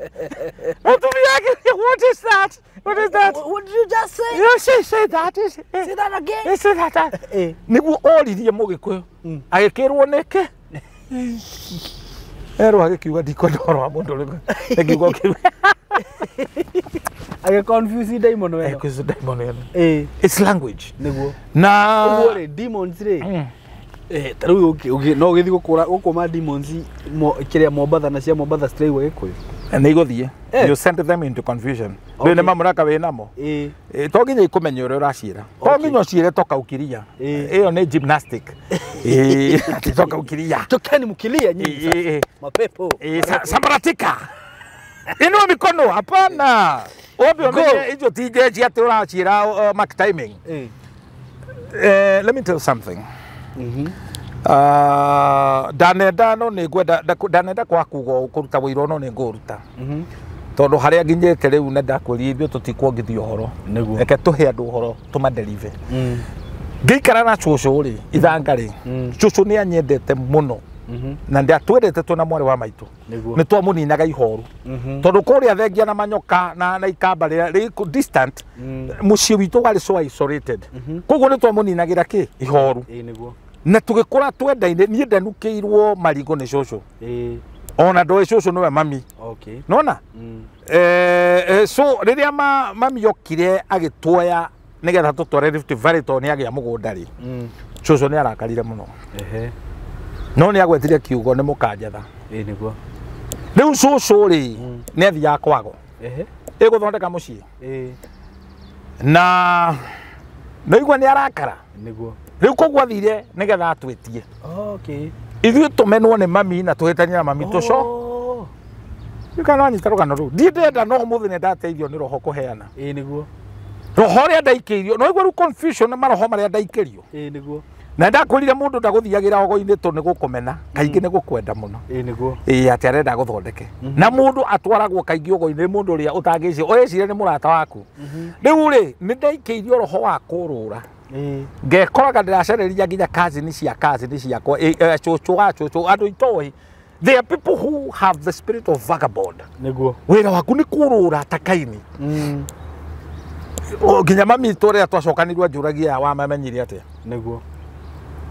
Mũtumia akĩũria, what is that? What is that? What did you just say? You say that. Say that again. Say that. Nĩguo oririe Mũgĩkũyũ. Agĩkĩrwo nĩkĩ? Erwo agĩkiuga ndikwenda ũhoro wa mũndũ ũrĩkũ. Nĩ kiugo kĩu. Agĩ confuse demon ĩno. Confuse demon ĩno. It's language. Nĩguo. Na ũguo rĩ demons rĩ. Ta rĩu no ũgĩthiĩ gũkũma demons kĩrĩa Mombatha na cia Mombatha citiraigua Gĩkũyũ. Nĩ igũthiĩ. You send them into confusion. Rĩu nĩ mamũraka wĩ namo. To nginya ikũmenye ũrĩa ũraciĩra. To nginya ũciĩre toka ukiria. Ĩyo nĩ gymnastic. Ati toka ukiria. Tokeni mkilia nyinyi sasa. Mapepo. Sambaratika. Inua mikono, hapana. Ombe ũmenye icio ti njeshi atĩ ũraciĩra mark timing. Let me tell you something. Ndanenda no nĩ ngwenda ndanenda kwa kuga kũruta wĩira no nĩ ngũruta. Tondũ harĩa nginyĩte rĩu na ndakwĩrire ithuĩ tũtikuongithia ũhoro. Reke tũhe andũ ũhoro tũmadeliver. Ngĩikara na cũcũ rĩ, ithanga rĩ, cũcũ nĩ anyendete mũno. Na ndatwendete twĩna mwarĩ wa maitũ. Nĩ twamũninaga ihoru. Tondũ kũrĩa thengia na manyoka na ikamba rĩrĩa rĩ distant, mũciĩ witũ warĩ so isolated. Koguo nĩ twamũninagĩra kĩ? Ihoru. Na tũgĩkũra twendaine, niĩ ndenukĩirwo marigũ nĩ cũcũ. Ona ndoĩ cũcũ nĩwe mami. Nona? So rĩrĩa mami okire agĩtuoya nĩgetha tũtware Rift Valley tondũ nĩ agĩa mũgũnda rĩ, cũcũ nĩ arakarire mũno. No nĩ agwetire kiugo nĩ mũkanjatha. Rĩu cũcũ rĩ nĩ athiaga kwago. Ĩgũthondeka mũciĩ. Na naigua nĩ arakara. Rĩu koguo athire nĩgetha atwĩtie. Ithuĩ tũmenwo nĩ mami na tũhĩtanie na mami tũco. Rĩu kana wanyita rũgano rũu. Ndiĩ ndenda no ũmũthĩ nĩ ndateithio nĩ roho kũheana. Roho ũrĩa ndaikĩirio, no igua rĩu confusion na maroho marĩa ndaikĩrio. Na ndakwĩrire mũndũ ndagũthiagĩra ogo-inĩ tondũ nĩ gũkũmena, kaingĩ nĩ gũkwenda mũno. Atĩ arenda gũthondeke. Na mũndũ atwaragwo kaingĩ ogo-inĩ nĩ mũndũ ũrĩa ũtangĩciria, ũreciria nĩ mũrata waku. Rĩu rĩ, nĩ ndaikĩirio roho wa kũrũra. Ngekoraga ndĩracereria nginya cousin cia cousin ciakwa, cũcũ wa cũcũ, andũ itoĩ. There are people who have the spirit of vagabond. Wĩra waku nĩ kũrũra ta Kaini. Nginya mami tũrĩa twacokanirwo anjũragia wamamenyire atĩa.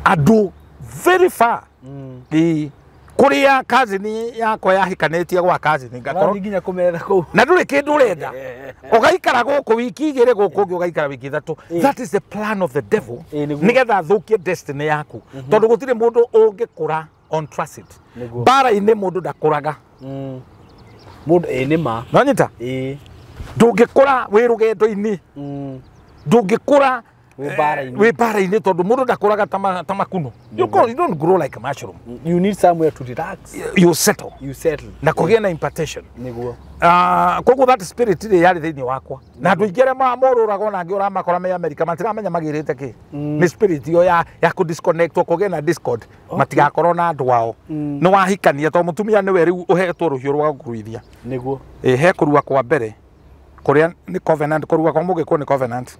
Andũ very far. Kũrĩa cousin yakwa yahikanĩtie gwa cousin ngakorwo nginya kũmetha kũu. Na ndũrĩ kĩndũ ũrenda. Ũgaikara gũkũ wiki igĩrĩ gũkũ ũngĩ ũgaikara wiki ithatũ. That is the plan of the devil. Nĩgetha athũkie destiny yaku. Tondũ gũtirĩ mũndũ ũngĩkũra on transit. Mbara-inĩ mũndũ ndakũraga. Mũndũ nĩ ma. Nonyita? Ndũngĩkũra wĩ rũgendo-inĩ. Ndũngĩkũra wĩ mbara-inĩ tondũ mũndũ ndakũraga ta makuno. You don't grow like a mushroom. You need somewhere to relax. You settle. You settle. Na kũgĩa na impartation. Nĩguo. Koguo that spirit rĩ yarĩ thĩinĩ wakwa. Na andũ aingĩ arĩa morũraga ona angĩ ũramakora me America matiramenya magĩrĩte kĩ. Nĩ spirit ĩyo ya kũ disconnect kũgĩa na discord. Matigakorwo na andũ ao. Nĩ wahikania tondũ mũtumia nĩwe rĩu ũhetwo rũhiũ rwa gũkũruithia. Nĩguo. He kũrua kwa mbere kũrĩa nĩ covenant, kũrua kwa mũgĩkũyũ nĩ covenant.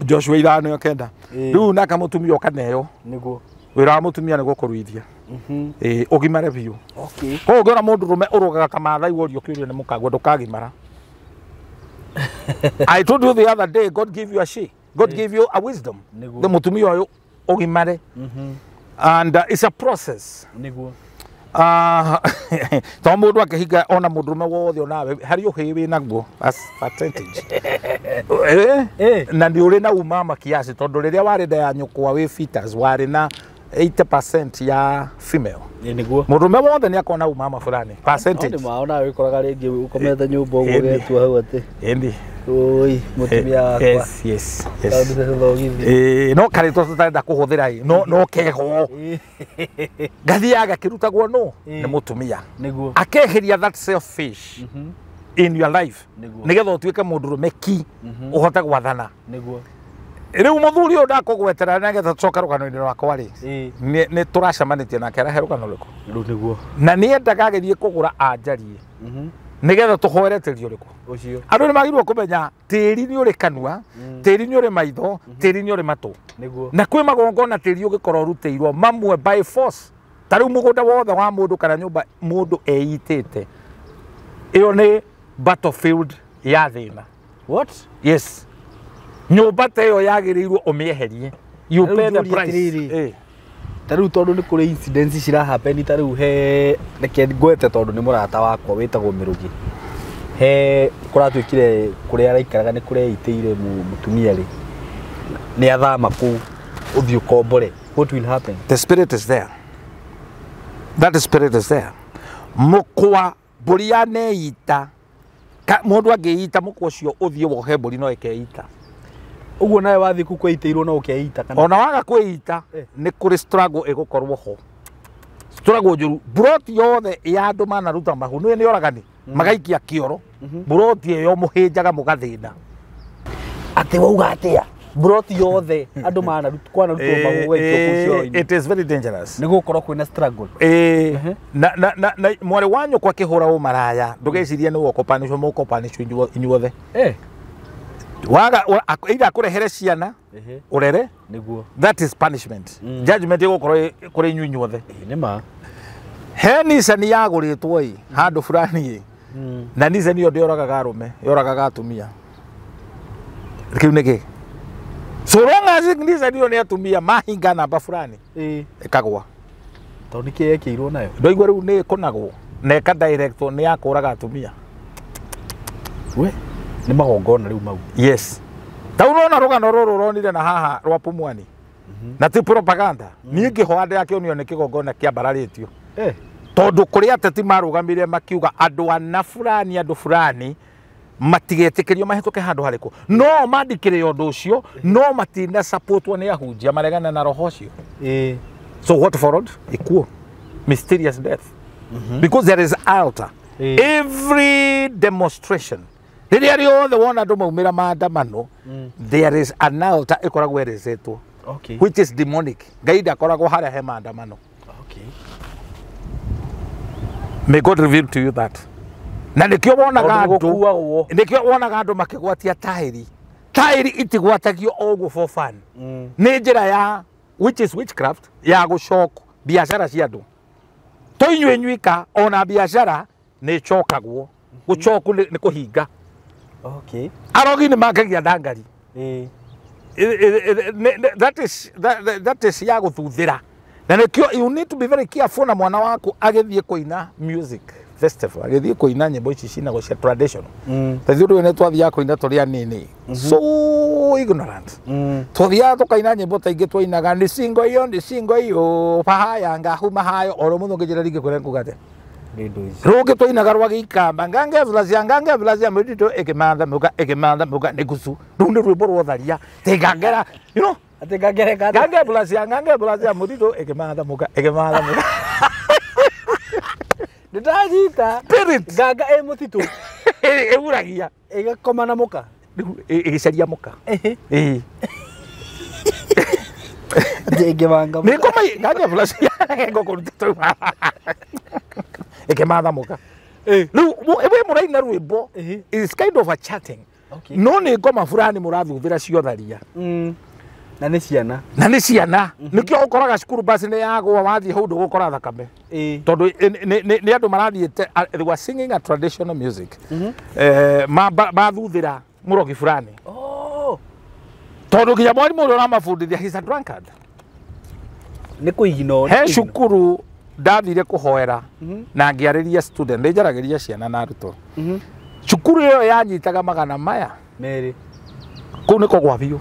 Joshua 5:9. Rĩu nake mũtumia ũkaneo. Nĩguo. Wĩra wa mũtumia nĩ gũkũruithia. Ĩĩ, ũgimare biũ. Okay. Koguo ũngĩona mũndũ rũme ũrũgaga ta Maathai worio kĩũria nĩ mũkagua ndũkagimara. I told you the other day, God give you a she. God give you a wisdom. Nĩguo. The mũtumia ũyũ ũgimare. And it's a process. Nĩguo. To mũndũ akĩhinga ona mũndũrũme wothe onawe harĩ ũhĩ wĩ naguo as percentage. Na nĩ ũrĩ na umama kiasi tondũ rĩrĩa warĩ nda ya nyũkwa wĩ fetus warĩ na 80% ya female. Nĩguo. Mũndũrũme wothe nĩ akona umama fulani percentage. Nĩ ma ona wĩkoraga rĩngĩ ũkomete nyũmba ũguo Ĩndĩ. ũgetua hau atĩ Ĩndĩ. oi mũtumia wakwa. Yes, yes, yes. Kaũndũ thogithi. No karĩtwa tũtarenda kũhũthĩra ĩ no keho gathiaga gakĩrutagwo no nĩ mũtumia Nĩguo. akeheria that selfish in your life Nĩguo. nĩgetha ũtuĩke mũndũrũme ki ũhote gwathana. Nĩguo. Rĩu mũthuri ũyũ ndakũgwetera nĩgetha tũcoke rũgano-inĩ rwakwa rĩ, nĩ tũracemanĩtie nake arahe rũgano rũrĩkũ? Rĩu nĩguo. Na nĩendaga agĩthiĩ kũgũra anjarie nĩgetha tũhoere tĩri ũrĩkũ. Ũcio. Andũ nĩ magĩrĩirwo kũmenya tĩri nĩ ũrĩ kanua, tĩri nĩ ũrĩ maitho, tĩri nĩ ũrĩ matũ. Nĩguo. Na kwĩ magongona tĩri ũngĩkorwo ũrutĩirwo mamwe by force. Ta rĩu mũgũnda wothe wa mũndũ kana nyũmba mũndũ eitĩte, ĩyo nĩ battlefield ya thĩna. What? Yes. Nyũmba ta ĩyo yagĩrĩirwo ũmĩeherie. You Rĩu pay the njũrie price. atĩrĩrĩ. Ta rĩu tondũ nĩ kũrĩ incidents cirahappen ta rĩu he reke ngwete tondũ nĩ mũrata wakwa wĩtagwo Mĩrũgi. He kũratuĩkire kũrĩa araikaraga nĩ kũreitĩire mũtumia rĩ. Nĩ athama kũu ũthiĩ ũkombore. What will happen? The spirit is there. That spirit is there. Mũkwa mbũri yaneita mũndũ angĩita mũkwa ũcio ũthiĩ wohe mbũri no ĩkeita. Ũguo nawe wathiĩ kũu kweitĩirwo no ũkeita kana? Ona waga kwĩita nĩ kũrĩ struggle ĩgũkorwo ho. Struggle njũru. Mburoti yothe ya andũ manaruta mahu nĩ nĩ oragani magaikia kĩoro. Mburoti ĩyo mũhĩnjaga mũgathĩna. Atĩ wauga atĩa? Mburoti yothe andũ kwanarutwo mahu gũgaikio kũu cioro-inĩ. It is very dangerous. Nĩ gũgũkorwo kwĩna struggle. Na mwarĩ wa nyũkwa akĩhũra ũmaraya ndũgecirie nĩ ũkopanĩcwo mũkopanĩcwo inyuothe. Waga either akũrehere ciana ũrere. Nĩguo. That is punishment. Judgment ĩgũkorwo kũrĩ inyuĩ inyuothe. Nĩ ma. He Nissan yagũrĩtwo ĩ handũ fulani ĩ na Nissan ĩyo ndĩoragaga arũme yoragaga atumia. Kĩu nĩ kĩ? So long as Nissan ĩyo nĩ atumia mahinga namba fulani ĩkagwa. Tondũ nĩkĩ yekĩirwo nayo? Ndoigua rĩu nĩ ĩkũnagwo na ĩka directwo nĩ ya kũraga atumia. We nĩ magongona rĩu mau. Yes. Ta ũrona rũgano rũrũ ũronire na haha rwa Pumwani. Na ti propaganda. Niĩ ngĩhoa ndĩrakĩonio nĩ kĩgongona kĩambararĩtio. Tondũ kũrĩ ateti marũgamire makiuga andũ ana fulani andũ fulani matigetĩkĩrio mahĩtũke handũ harĩkũ. No mandĩkĩre ũndũ ũcio no matina supportwo nĩ ahunjia maregana na roho ũcio. So what followed? Ikuo. Mysterious death. Because there is altar. Every demonstration rĩrĩa rĩothe wona andũ maumĩra maandamano, there is an altar ĩkoragwo ĩrĩcĩtwo. Okay. Which is demonic. Ngai ndakoragwo harĩa he maandamano. Okay. May God reveal to you that. Na nĩkĩo wonaga andũ gũkuagwo. nĩkĩo wonaga andũ makĩgwatia taĩri. Taĩri itigwatagio o ũguo for fun. Nĩ njĩra ya which is witchcraft ya gũcoka biacara cia andũ. To inyuĩ nywika ona biacara nĩ ĩcokagwo. Gũcoku nĩ kũhinga. Okay. Arogi nĩ makagia ndangari. That is ya gũthuthĩra. Na nĩkĩo you need to be very careful na mwana waku agĩthiĩ kũina music festival, agĩthiĩ kũina nyĩmbo ici cinagwo cia traditional. Ta ithuĩ ndũĩ nĩ twathiaga kũina tũrĩ anini. So ignorant. Twathiaga tũkaina nyĩmbo ta ingĩ twainaga nĩ singo iyo nĩ singo iyo pahaya ngahu mahayo oro mũthũ ngĩnjĩra rĩngĩ kũrĩa nguga atĩa. Rũngĩ twainaga rwa gĩikamba ngange vulacia ngange vulacia mũtitũ ĩkĩmantha mũka ĩkĩmantha mũka nĩ gucu. Rũu nĩ rwĩmbo rwa ũtharia tĩngangera you know Atĩ ngangereka atĩa? ngange vulacia ngange vulacia mũtitũ ĩkĩmantha mũka ĩkĩmantha mũka. Ndĩranyita. Spirit. Nganga ĩ mũtitũ. Ĩguragia. Ĩgakoma na mũka. Rĩu ĩgĩcaria mũka. Ĩĩ. Atĩ ĩngĩmanga Nĩ ngoma ngange vulacia ngũkũruta tũu. Ĩkĩmatha mũka. Rĩu wĩ mũraina rwĩmbo is kind of a chatting. Okay. No nĩ ngoma fulani mũrathuthĩra ciotharia. Na nĩ ciana. Na nĩ ciana. Nĩkĩo ũkoraga cukuru basi nĩ yagũa wathiĩ hau ndũgũkora thakame. Tondũ nĩ andũ marathiĩte, they were singing a traditional music. Mathuthĩra mũrogi fulani. Oh. Tondũ nginya mwarimũ ũrĩa ũramabundithia, he's a drunkard. Nĩ kũigino. He cukuru ndathire kũhoera na ngĩarĩria student, nĩ njaragĩria ciana na arutwo. Cukuru ĩyo yanyitaga magana maya. Merĩ. Kũu nĩko gwa biũ.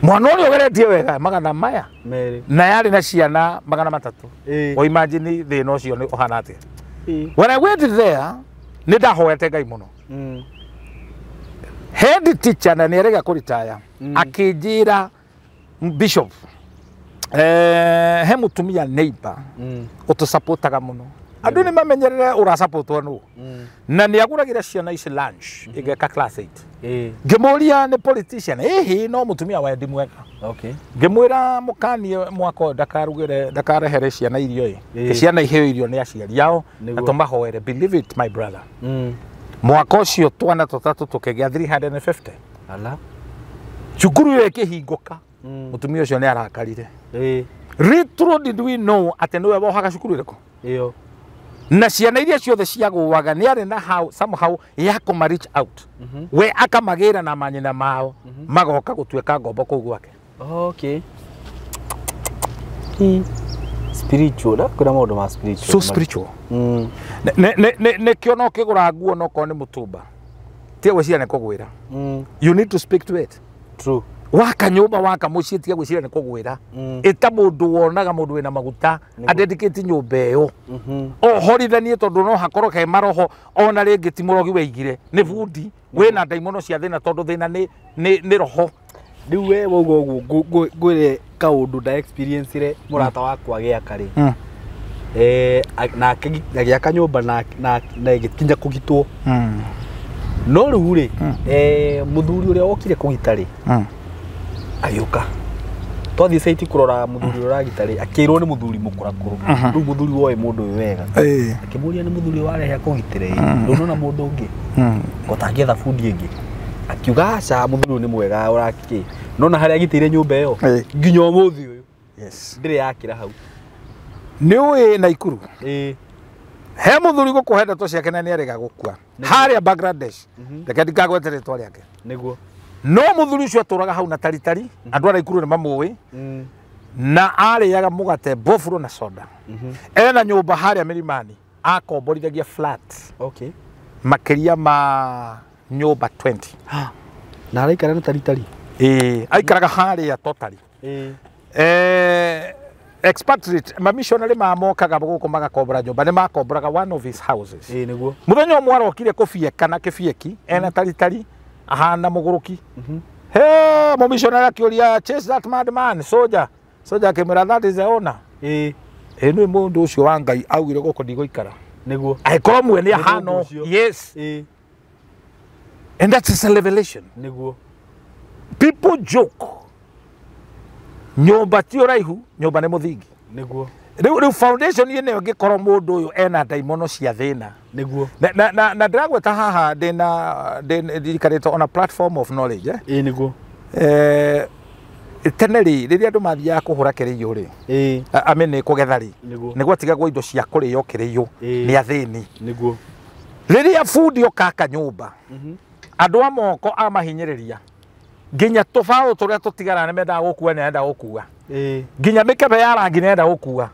Mwana ũrĩa ũgeretie wega magana maya. Merĩ. Na yarĩ na ciana 300. O imagine thĩna ũcio nĩ ũhana atĩa. When I went there, nĩ ndahoete Ngai mũno. Head teacher na nĩ arega kũritaya akĩnjĩra bishop, he mũtumia neighbor ũtũsupportaga mũno. Andũ nĩ mamenyerere ũrasupportwo nũ. Na nĩ agũragĩra ciana ici lunch igeka class 8. Ngĩmũria nĩ politician, ĩhĩ no mũtumia wendi mwega. Okay. Ngĩmwĩra mũkanie mwaka ũyũ ndakarugĩre ndakarehere ciana irio ĩ. Ciana iheo irio nĩ aciari ao na tũmahoere. Believe it my brother. Mwaka ũcio twana tũtatũ tũkĩgĩa 350. Ala. Cukuru ĩyo ĩkĩhingũka. Mũtumia ũcio nĩ arakarire. Little did we know atĩ nĩwe wohaga cukuru ĩrĩkũ. Ĩyo. Na ciana iria ciothe ciagũaga nĩ arĩ na how somehow ya kũma reach out. We akamagĩra na manyina mao magoka gũtuĩka ngombo kũu gwake. Okay. Spiritual, kwĩna maũndũ ma spiritual. So spiritual. Nĩkĩo no kĩgũra nguo no korwo nĩ mũtumba. Tiga gwĩciria nĩ kũgwĩra. You need to speak to it. True. Waka nyũmba waka mũciĩ tiga gwĩciria nĩ kũgwĩra. Ĩta mũndũ wonaga mũndũ wĩna maguta adedicate nyũmba ĩyo. Ohorithanie tondũ no hakorwo he maroho ona rĩngĩ ti mũrogi weigire nĩ bundi wĩna ndaimono cia thĩna tondũ thĩna nĩ roho. Rĩu we wauga ũguo ngwĩre kaũndũ nda experience-ire mũrata wakwa agĩaka rĩ. Nake agĩaka nyũmba na ĩgĩkinya kũgitwo. No rĩu rĩ, mũthuri ũrĩa wokire kũgita rĩ, agĩũka. Twathiĩ site kũrora mũthuri ũrĩa ũragita rĩ, akĩrwo nĩ mũthuri mũkũrakũrũ. Rĩu mũthuri woĩ mũndũ ũyũ wega. Akĩmũria nĩ mũthuri ũyũ warehe kũgitĩra ĩ, ndũnona mũndũ ũngĩ. Ngotangĩetha bundi ĩngĩ. Akiuga aca mũthuri ũyũ nĩ mwega ũrakĩ. Nona harĩa agitĩire nyũmba ĩyo nginya ũmũthĩ ũyũ. Yes. Ndĩrĩ yakĩra hau. Nĩ ũĩ Naikuru. He mũthuri gũkũhe ndeto ciake na nĩ arega gũkua. Harĩa Bangladesh. Reke ndikagwete rĩtwa rĩake. Nĩguo. No mũthuri ũcio atũraga hau na taritari, andũ a Naikuru nĩ mamũĩ. Na arĩaga mũgate bofuro na soda. Ena nyũmba harĩa Milimani, akomborithagia flat. Okay. Makĩria ma nyũmba 20. Na araikara na taritari. Aikaraga harĩa totally. Expatriate mamissionary mamokaga gũkũ magakombora nyũmba nĩ makomboraga one of his houses. Nĩguo. Mũthenya ũmwe arokire kũbieka na kĩbieki ena taritari ahana mũgũrũki. He mũmissionary akĩũria chase that mad man soldier. Soldier akĩmwĩra that is the owner. Ĩ nĩ mũndũ ũcio wa Ngai augire gũkũ ndigũikara. Nĩguo. Angĩkorwo mwene ahana. Yes. And that is a revelation. Nĩguo. People joke. Nyũmba ti ũraihu, nyũmba nĩ mũthingi. Nĩguo. Rĩu foundation ĩno ĩngĩkorwo mũndũ ũyũ ena ndaimono cia thĩna. Nĩguo. Na ndĩragweta haha ndĩna ndikarĩte on a platform of knowledge. Nĩguo. Tene rĩ, rĩrĩa andũ mathiaga kũhũra kĩrĩiyo rĩ. I mean kũgetha rĩ. Nĩguo. Nĩ gwatigagwo indo cia kũrĩo kĩrĩiyo nĩ athĩni. Nĩguo. Rĩrĩa bundi okaka nyũmba, andũ a moko amahinyĩrĩria nginya tũbaũ tũrĩa tũtigara nĩ mendaga gũkua nĩ arenda gũkua. Nginya mĩkebe ya rangi nĩ arenda gũkua.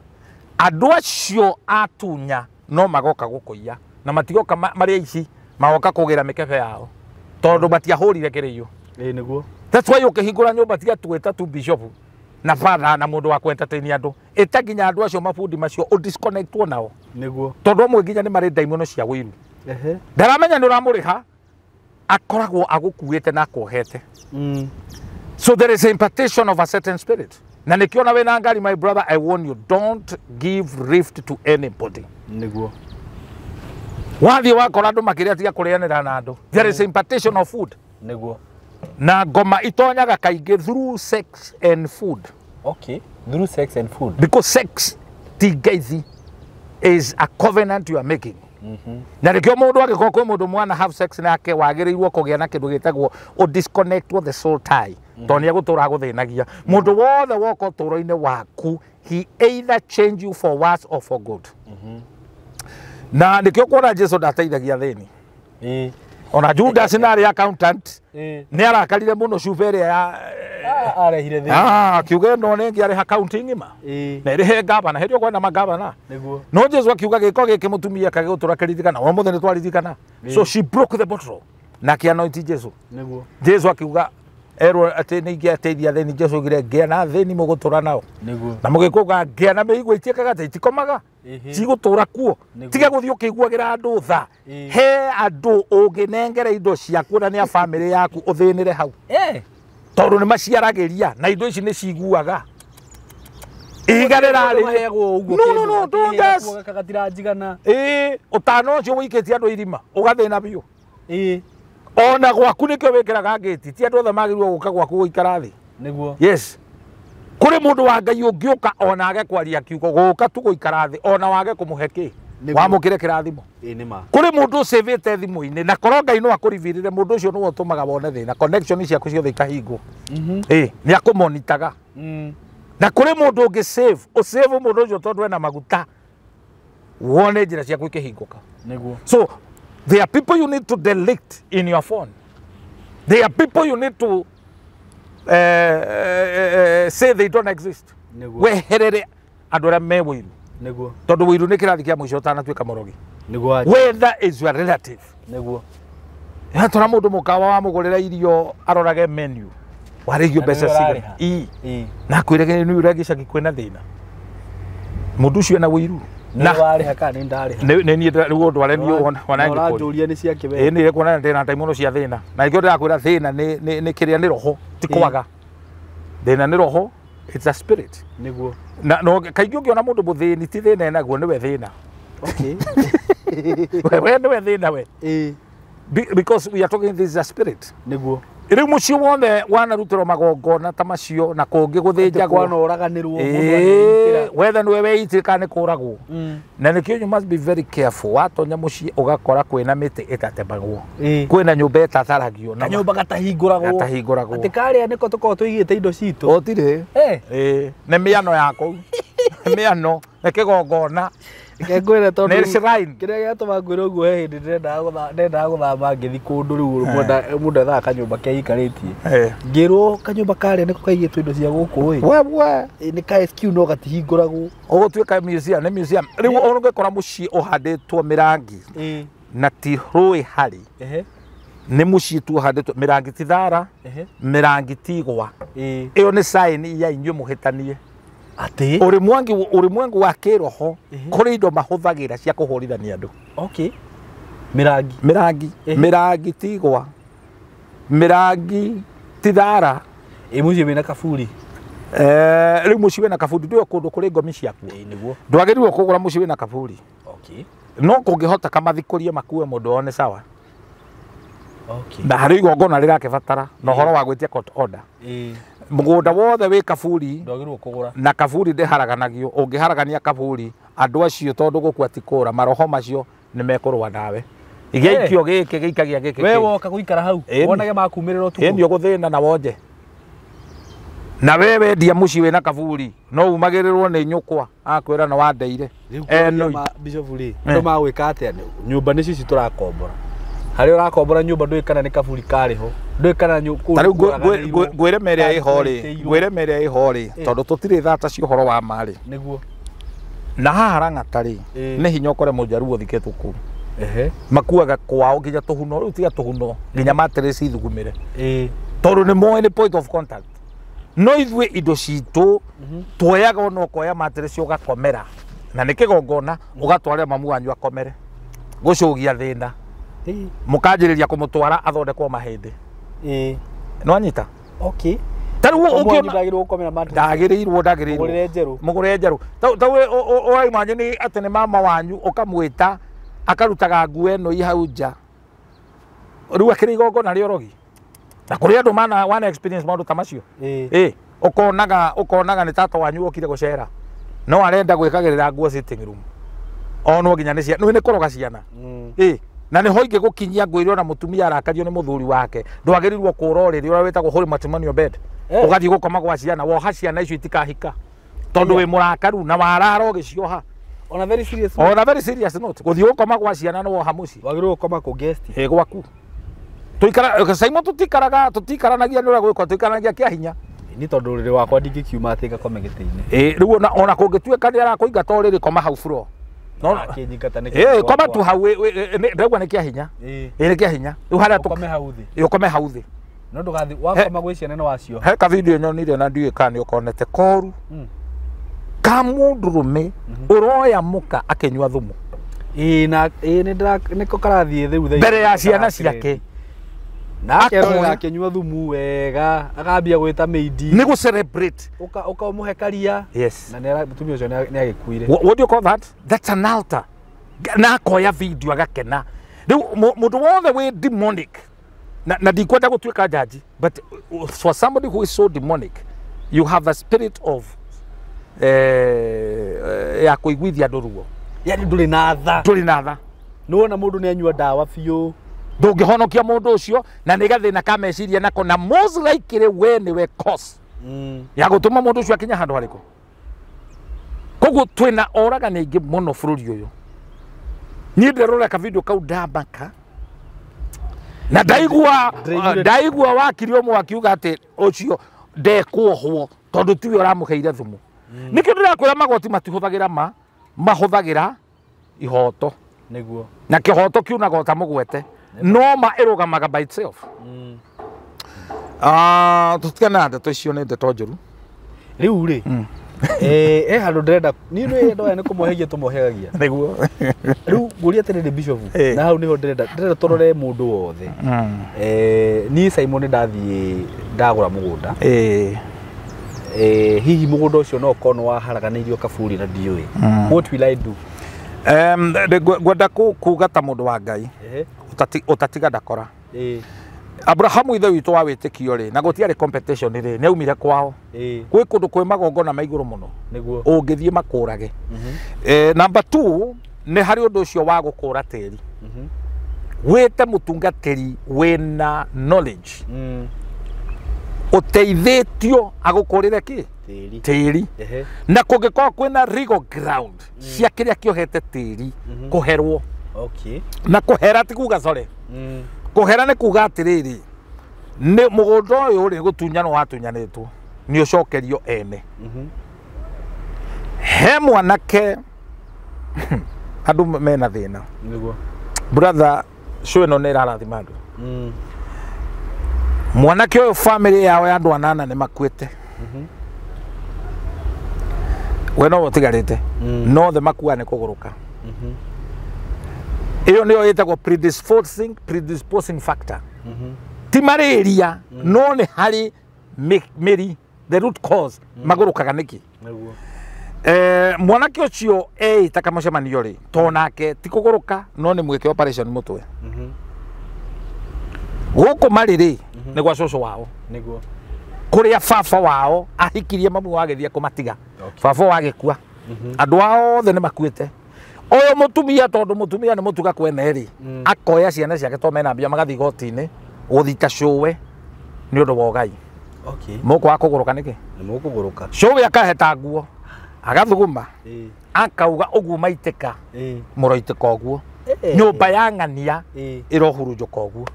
Andũ acio atunya no magoka gũkũiya na matigoka marĩ aici, magoka kũgĩra mĩkebe yao tondũ matiahũrire kĩrĩiyo. Nĩguo. That's why ũkĩhingũra nyũmba tiga twĩta tu bishop na father na mũndũ wa kũ-entertain andũ, ĩta nginya andũ acio mabundi macio ũ-disconnectwo nao. Nĩguo. Tondũ amwe nginya nĩ marĩ ndaimono cia ũiru. Ndaramenya nĩ ũramũrĩha, akoragwo agũkuĩte na akuohete. So there is a impartation of a certain spirit. Na nikiona wĩna ngari, my brother, I warn you, don't give rift to anybody. Nĩguo. Wathiĩ wakora andũ makĩrĩa tiga kũrĩanĩra na andũ. There is impartation of food. Nĩguo. Na ngoma itonyaga kaingĩ through sex and food. Okay. Through sex and food. Because sex ti ngeithi is a covenant you are making. Na nĩkĩo mũndũ angĩkorwo kwĩ mũndũ mwana have sex nake wagĩrĩirwo kũgĩa na kĩndũ gĩtagwo o disconnect with the soul tie. Tondũ nĩ egũtũra agũthĩnagia. Mũndũ wothe woka ũtũũro-inĩ waku, he either change you for worse or for good. Na nĩkĩo kuona Jesu ndateithagia thĩni. Ona Judas na arĩ accountant nĩ arakarire mũno cuba ĩrĩa ya arehire thĩna. Akiuga ĩno nĩ ĩngĩ arĩha kaunti ng'ima na ĩrĩhe gavana hĩndĩ ĩyo kwena magavana. Nĩguo. No Jesu akiuga gĩko gĩkĩ mũtumia kagĩgũtũra kĩririkana o mũthenya twaririkana. So she broke the bottle na akĩanointi Jesu. Nĩguo. Jesu akiuga erwo atĩ nĩ ingĩateithia thĩni. Jesu augire ngĩa na thĩni mũgũtũra nao. Nĩguo. Na mũgĩkũga ngĩa na mĩigua itiĩkaga atĩ itikomaga cigũtũra kuo. Tiga gũthiĩ ũkĩiguagĩra andũ tha. He andũ ũngĩnengera indo ciaku na nĩ a bamĩrĩ yaku ũthĩnĩre hau. Tondũ nĩ maciaragĩria na indo ici nĩ ciguaga. Ihiga rĩrarĩ. No, no, no, don't just. Gatiranjigana. Ũtano ũcio wũikĩtie andũ irima ũgathĩna biũ. Ona gwaku nĩkĩo wĩkĩraga ngĩti. Ti andũ othe magĩrĩirwo gũka gwaku gũikara thĩ. Nĩguo. Yes. Kũrĩ mũndũ wa Ngai ũngĩũka ona age kwaria kiugo gũka tu gũikara thĩ ona wage kũmũhe kĩ wamũkĩre kĩrathimo. Nĩ ma. Kũrĩ mũndũ ũcĩvĩte thimũ-inĩ na korwo Ngai no akũribirire mũndũ ũcio nĩwe ũtũmaga wone thĩna connection ciaku ciothe ikahingwo. Nĩ akũmonitaga. Na kũrĩ mũndũ ũngĩ save ũsave mũndũ ũcio tondũ ena maguta wone njĩra ciaku ikĩhingũka. Nĩguo. So there are people you need to delete in your phone. There are people you need to say they don't exist. Weherere andũ arĩa me wĩiru. Nĩguo. Tondũ wĩiru nĩ kĩrathi kĩa mũico ũtanatuĩka mũrogi. Nĩguo. Whether is your relative. Nĩguo. Tora mũndũ mũkawa wamũgũrĩra irio arorage menu. Warĩhio mbeca cigana. Na kwĩrege nĩ ũrĩa gĩcagi kwĩna thĩna. Mũndũ ũcio ena wĩiru. Na warĩha kana nĩ ndarĩha. Nĩ niĩ rĩu ũndũ arĩa niĩ ona ngĩkũria. Ũranjũria nĩ ciake we. Nĩ kuona ndĩna ndaimono cia thĩna. Na nĩkĩo ndĩrakwĩra thĩna nĩ kĩrĩa nĩ roho ti kwaga. Thĩna nĩ roho, it's a spirit. Nĩguo. Na no kaingĩ ũngĩona mũndũ mũthĩni ti thĩna enaguo nĩwe thĩna. Okay. We nĩwe thĩna we. Because we are talking this is a spirit. Nĩguo. Rĩu mũciĩ wothe wanarutĩrwo magongona ta macio na kũngĩ gũthĩnjagwo. Kwanoraganĩrwo mũndũ akeitĩra. Wethe nĩwe weitĩra kana nĩ kũragwo. Na nĩkĩo you must be very careful. Watonya mũciĩ ũgakora kwĩna mĩtĩ ĩtatemagwo. Kwĩna nyũmba ĩtatharagio. Kanyũmba gatahingũragwo. Gatahingũragwo. Atĩ karĩa nĩko tũkoragwo tũigĩte indo citũ. Gũtirĩ. Nĩ mĩano ya kũu. Mĩano nĩ kĩgongona. Ngwĩre tondũ kĩrĩa gĩatũma ngwĩre ũguo he hĩndĩ ndendaga gũthama ngĩthiĩ kũndũ rĩu mũndũ ethaga kanyũmba keikarĩtie. Ngĩrwo kanyũmba karĩa nĩko kaigĩtwo indo cia gũkũ ĩ. Wewe nĩ ka SQ no gatihingũragwo. Ũgũtuĩka museum, nĩ museum. Rĩu ũngĩkora mũciĩ ũhandĩtwo mĩrangi na ti rũĩ harĩ. Nĩ mũciĩ tu ũhandĩtwo mĩrangi ti thara, mĩrangi ti igwa. Ĩyo nĩ sign ya inyuĩ mũhĩtanie. Atĩ ũrĩmwengu wa kĩroho kũrĩ indo mahũthagĩra cia kũhũrithania andũ. Okay. Mĩrangi. Mĩrangi. Mĩrangi ti igwa. Mĩrangi ti thara. Ĩ mũciĩ wĩna kaburi. Rĩu mũciĩ wĩna kaburi ndũĩ kũndũ kũrĩ ngomi ciaku. Nĩguo. Ndwagĩrĩirwo kũgũra mũciĩ wĩna kaburi. Okay. No kũngĩhota kamathikũrie makue mũndũ one sawa. Okay. Na harĩ igongona rĩrakĩbatara na ũhoro wa gwĩtia court order. Mũgũnda wothe wĩ kaburi ndwagĩrĩirwo kũgũra. Na kaburi ndĩharaganagio. Ũngĩharagania kaburi andũ acio tondũ gũkua ti kũra maroho macio nĩ mekũrũa nawe. Gĩikio gĩkĩ gĩikagia gĩkĩ. We woka gũikara hau wonage makumĩrĩra ũtukũ. Ĩni ũgũthĩna na wonje. Na we wendia mũciĩ wĩna kaburi no umagĩrĩrwo nĩ nyũkwa akwĩra no wandeire. Bishop rĩ andũ magwĩka atĩa? Nyũmba nĩcio ici tũrakombora. Harĩa ũrakombora nyũmba ndũĩ kana nĩ kaburi karĩ ho. Ndũĩ kana Ta rĩu ngwĩre mĩrĩa ĩho rĩ, ngwĩre mĩrĩa ĩho rĩ, tondũ tũtirĩ thata cia ũhoro wa ma rĩ. Nĩguo. Na haha Lang'ata rĩ, nĩ hinya ũkore mũjaruo ũthikĩtwo kũu. Makuaga kwao nginya tũhuno, rĩu tiga tũhuno, nginya mattress ithugumĩre. Tondũ nĩ moĩ nĩ point of contact. No ithuĩ indo citũ tuoyaga ona ũkoya mattress ũgakomera. Na nĩ kĩgongona ũgatwarĩra mamu wanyu akomere. Gũcũgia thĩna. Mũkanjĩrĩria kũmũtwara athondekwo mahĩndĩ. Nĩwanyita? Okay. Ta rĩu ũngĩona ndagĩrĩirwo gũkomera mattress. Ndagĩrĩirwo. Mũgũrĩre njerũ. Mũgũrĩre njerũ. Ta ũraimagine nĩ atĩ nĩ mama wanyu ũkamwĩta akarutaga nguo ĩno i hau nja. Rĩu akĩrĩ igongona rĩa ũrogi. Na kũrĩ andũ mana wana experience maũndũ ta macio. Ũkonaga nĩ tata wanyu okire gũcera. No arenda gwĩkagĩrĩra nguo sitting room. Onwo nginya nĩ ciana, nĩ kũroga ciana. Na nĩ ho ingĩgũkinyia ngwĩre ona mũtumia arakario nĩ mũthuri wake ndwagĩrĩirwo kũra ũrĩrĩ ũrĩa wĩtagwo holy matrimonial bed. Ũgathiĩ gũkoma gwa ciana woha ciana icio itikahika tondũ wĩ mũrakaru na warara ũgĩcioha. On a very serious note. On a very serious note. Gũthiĩ gũkoma gwa ciana nĩ woha mũciĩ. Wagĩrĩirwo gũkoma kũ guest. Ĩ gwaku. Tũikara Simon tũtikaraga tũtikaranagia nĩ ũrĩa gwĩkwo tũikaranagia kĩa hinya. Ni tondũ ũrĩrĩ wakwa ndingĩkiuma atĩ ngakome gĩtĩ-inĩ. Ĩ rĩu ona kũngĩtuĩka nĩ arakũingata ũrĩrĩ koma hau floor. No akĩnyingata nĩ kĩa. Koma tu hau ndĩraigua nĩ kĩa hinya. Ĩ nĩ kĩa hinya. Rĩu harĩa ũkome hau thĩ. Ĩ ũkome hau thĩ. No ndũgathiĩ wakoma gwĩ ciana nĩ wacio. He ka video nyonire na ndiũĩ kana nĩ ũkonete koru. Ka mũndũrũme ũroya mũka akĩnyua thumu. Ĩ na ĩ nĩ ndĩra nĩko karathiĩ rĩu thaa mbere ya ciana ciake. Na akerorera akĩnyua thumu wega akambia gwĩta maid. Nĩ gũ celebrate. Ũka ũmũhe karia. Yes. Na nĩ mũtumia ũcio nĩ agĩkuire. What do you call that? That's an altar. Na akoya video agakena. Rĩu mũndũ wothe wĩ demonic. Na ndikwenda gũtuĩka jaji, but for somebody who is so demonic, you have a spirit of ya kũiguithia andũ ruo. Yani ndũrĩ na tha. Ndũrĩ na tha. Nĩwona mũndũ nĩ anyua ndawa biũ. Ndũngĩhonokia mũndũ ũcio na nĩ gathĩna ka meciria nako na most likely we nĩwe cause ya gũtũma mũndũ ũcio akinye handũ harĩkũ. Koguo twĩna oragani aingĩ mũno bũrũri ũyũ. Niĩ ndĩrora ka video kau ndamaka. Na ndaigua wakiri ũmwe akiuga atĩ ũcio ndekuohwo tondũ tiwe ũramũheire thumu. Nĩkĩo ndĩrakwĩra magoti matihũthagĩra mahũthagĩra ihoto. Nĩguo. Na kĩhoto kiunaga ota mũgwete. No ma ĩrũgamaga by itself. Tũtigane na ndeto icio nĩ ndeto njũru. Rĩu rĩ, he handũ ndĩrenda niĩ nĩ andũ aya nĩ kũmohegia tũmohegagia. Nĩguo. Rĩu ngũria atĩrĩrĩ Bishop, na hau nĩho ndĩrenda tũrore mũndũ wothe. Niĩ Simon ndathiĩ ndagũra mũgũnda. Hihi mũgũnda ũcio no ũkorwo nĩ waharaganĩirio kaburi na ndiũĩ. What will I do? Ngwenda kuga ta mũndũ wa Ngai ũtatiga ndakora. Abrahamu ithe witũ wa wĩtĩkio rĩ, na gũtiarĩ competition rĩ, nĩ aumire kwao. Gwĩ kũndũ kwĩ magongona ma igũrũ mũno. Nĩguo. Ũngĩthiĩ makũrage. Number 2 nĩ harĩ ũndũ ũcio wa gũkũra tĩri. Wĩte mũtungatĩri wĩna knowledge. Ũteithĩtio agũkũrĩre kĩ? Tĩri. Na kũngĩkorwo kwĩna legal ground cia kĩrĩa kĩohete tĩri kũherwo. Okay. Na kũhera ti kuga sorry. Kũhera nĩ kuga atĩrĩrĩ, nĩ mũgũnda ũyũ rĩ gũtunyanwo watunyanĩtwo nĩ ũcokerio ene. He mwanake andũ mena thĩna. Nĩguo. Brother, show ĩno nĩ ĩrarathima andũ. Mwanake ũyũ family yao ya andũ anana nĩ makuĩte. We no ũtigarĩte. No the makua nĩ kũgũrũka. Iyo nĩyo ĩtagwo predisposing factor. Ti malaria no nĩ harĩ mĩri the root cause magũrũkaga nĩkĩ. Nĩguo. Mwanake ũcio eĩta kamũcemanio rĩ, to nake ti kũgũrũka no nĩ mwĩke operation mũtwe. Gũkũ marĩ rĩ nĩ gwa cũcũ wao. Nĩguo. Kũrĩa baba wao ahikirie mamu wagĩthiĩ kũmatiga. Baba wagĩkua. Andũ ao othe nĩ makuĩte. Ũyũ mũtumia tondũ mũtumia nĩ mũtuga kwene rĩ, akoya ciana ciake to mena mbia magathiĩ igoti-inĩ gũthita cũwe nĩ ũndũ wa ũgai. Okay. Mũkwaga kũgũrũka nĩkĩ? Nĩ mũkũgũrũka. Cũwe akaheta nguo, agathuguma, akauga ũguo maitĩka, mũroitĩka ũguo. Nyũmba ya ng'ania ĩrohurunjũka ũguo.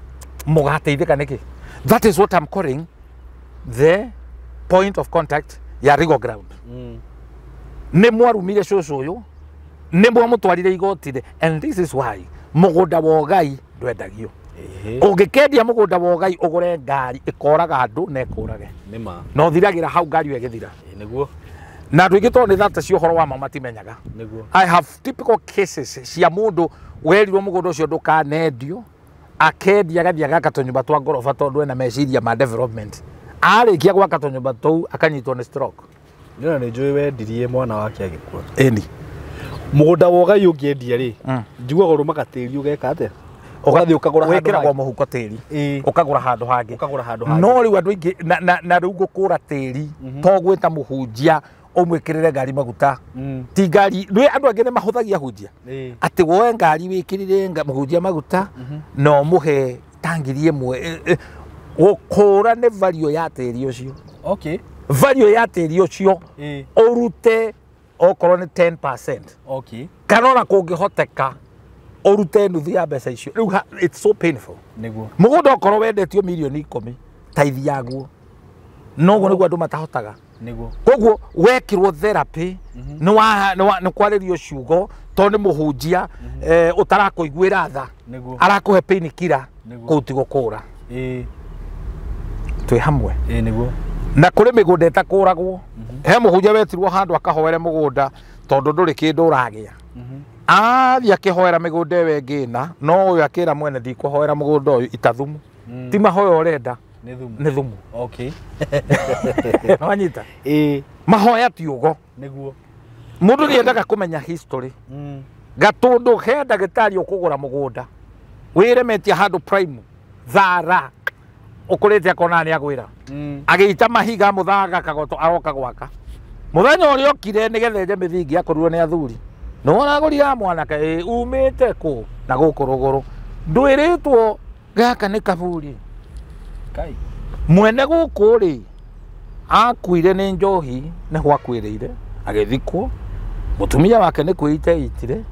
Mũgateithĩka nĩkĩ? That is what I'm calling the point of contact ya legal ground. Nĩ mwarumire cũcũ ũyũ, nĩ mwamũtwarire igoti-inĩ, and this is why mũgũnda wa ũgai ndwendagio. Ũngĩkendia mũgũnda wa ũgai ũgũre ngari ĩkoraga andũ na ĩkũrage. Nĩ ma. Na ũthiragĩra hau ngari ĩyo ĩgĩthira. Nĩguo. Na andũ aingĩ tondũ nĩ thata cia ũhoro wa ma matimenyaga. Nĩguo. I have typical cases cia mũndũ werirwo mũgũnda ũcio ndũkanendio, akendia agathiĩ agaka tũnyũmba twa ngoroba tondũ ena meciria ma development. Arĩkia gwaka tũnyũmba tũu akanyitwo nĩ stroke. Nĩ nĩ njũĩ wendirie mwana wake agĩkua. Ĩni. Mũgũnda wa ũgai ũngĩendia rĩ, njiguaga ũrũmaga tĩri ũgeka atĩa? Ũgathiĩ ũkagũra handũ wĩkĩragwo mũhuko tĩri. Ũkagũra handũ hangĩ. Ũkagũra handũ hangĩ. No rĩu andũ aingĩ na rĩu gũkũra tĩri to gwĩta mũhunjia ũmwĩkĩrĩre ngari maguta. Ti ngari, rĩu andũ angĩ nĩ mahũthagia hunjia. Atĩ woe ngari wĩkĩrĩre mũhunjia maguta na ũmũhe ta ngiri ĩmwe. Gũkũra nĩ value ya tĩri ũcio. Okay. Value ya tĩri ũcio ũrute okorwo nĩ 10%. Okay. Kana ona kũngĩhoteka ũrute nuthu ya mbeca icio. Rĩu it's so painful. Nĩguo. Mũgũnda okorwo wendetio mirioni 10 taithi yaguo. Noguo nĩguo andũ matahotaga. Nĩguo. Koguo wekirwo therapy nĩ kwarĩrio ciugo tondũ nĩ mũhunjia ũtarakũiguĩra tha. Nĩguo. Arakũhe pain killer kũu ti gũkũra. Twĩ hamwe. Nĩguo. Na kũrĩ mĩgũnda ĩtakũragwo. He mũhunjia wetirwo handũ akahoere mũgũnda tondũ ndũrĩ kĩndũ ũragĩa. Athiĩ akĩhoera mĩgũnda ĩyo ĩngĩ ĩna, no ũyũ akĩra mwene ndikũhoera mũgũnda ũyũ ita thumu. Ti mahoya ũrenda. Nĩ thumu. Okay. Wanyita? Mahoya ti ũgo. Nĩguo. Mũndũ nĩendaga kũmenya history. Gatũndũ he ndagĩtarĩ ũkũgũra mũgũnda. Wĩremetie handũ prime thara ũkũrĩte akona nĩ agwĩra. Agĩita mahiga mũthanga kagoto aroka gwaka. Mũthenya ũrĩa okire nĩgetha enje mĩthingi akorirwo nĩ athuri. Nĩ ũragũrira mwanake umĩte kũ na gũkũ rũgũrũ. Ndwĩrĩtwo gaka nĩ kaburi. Kai. Mwene gũkũ rĩ akuire nĩ njohi nĩho akuĩrĩire agĩthikwo. Mũtumia wake nĩ kwĩita eitire.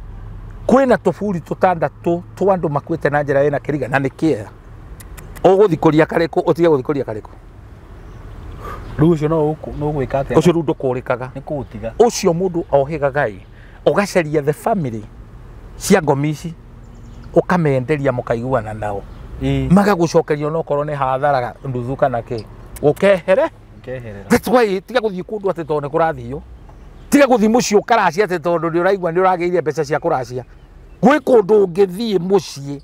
Kwĩna tũburi tũtandatũ twa andũ makuĩte na njĩra ĩna kĩriga na nĩ kĩea. Ũgũthikũria karĩkũ ũtige gũthikũria karĩkũ. Rĩu ũcio no ũgwĩka atĩa? Ũcio rĩu ndũkũrĩkaga. Nĩ kũũtiga. Ũcio mũndũ ohĩgaga ĩ ũgacaria the family cia ngomi ici ũkamenderia mũkaiguana nao. Magagũcokeria onokorwo nĩ hathara nuthu kana kĩ. Ũkehere. Ũkeherera. That's why tiga gũthiĩ kũndũ atĩ tondũ nĩ kũrathio. Tiga gũthiĩ mũciĩ ũkaracia atĩ tondũ nĩ ũraigua nĩ ũragĩire mbeca cia kũracia. Gwĩ kũndũ ũngĩthiĩ mũciĩ.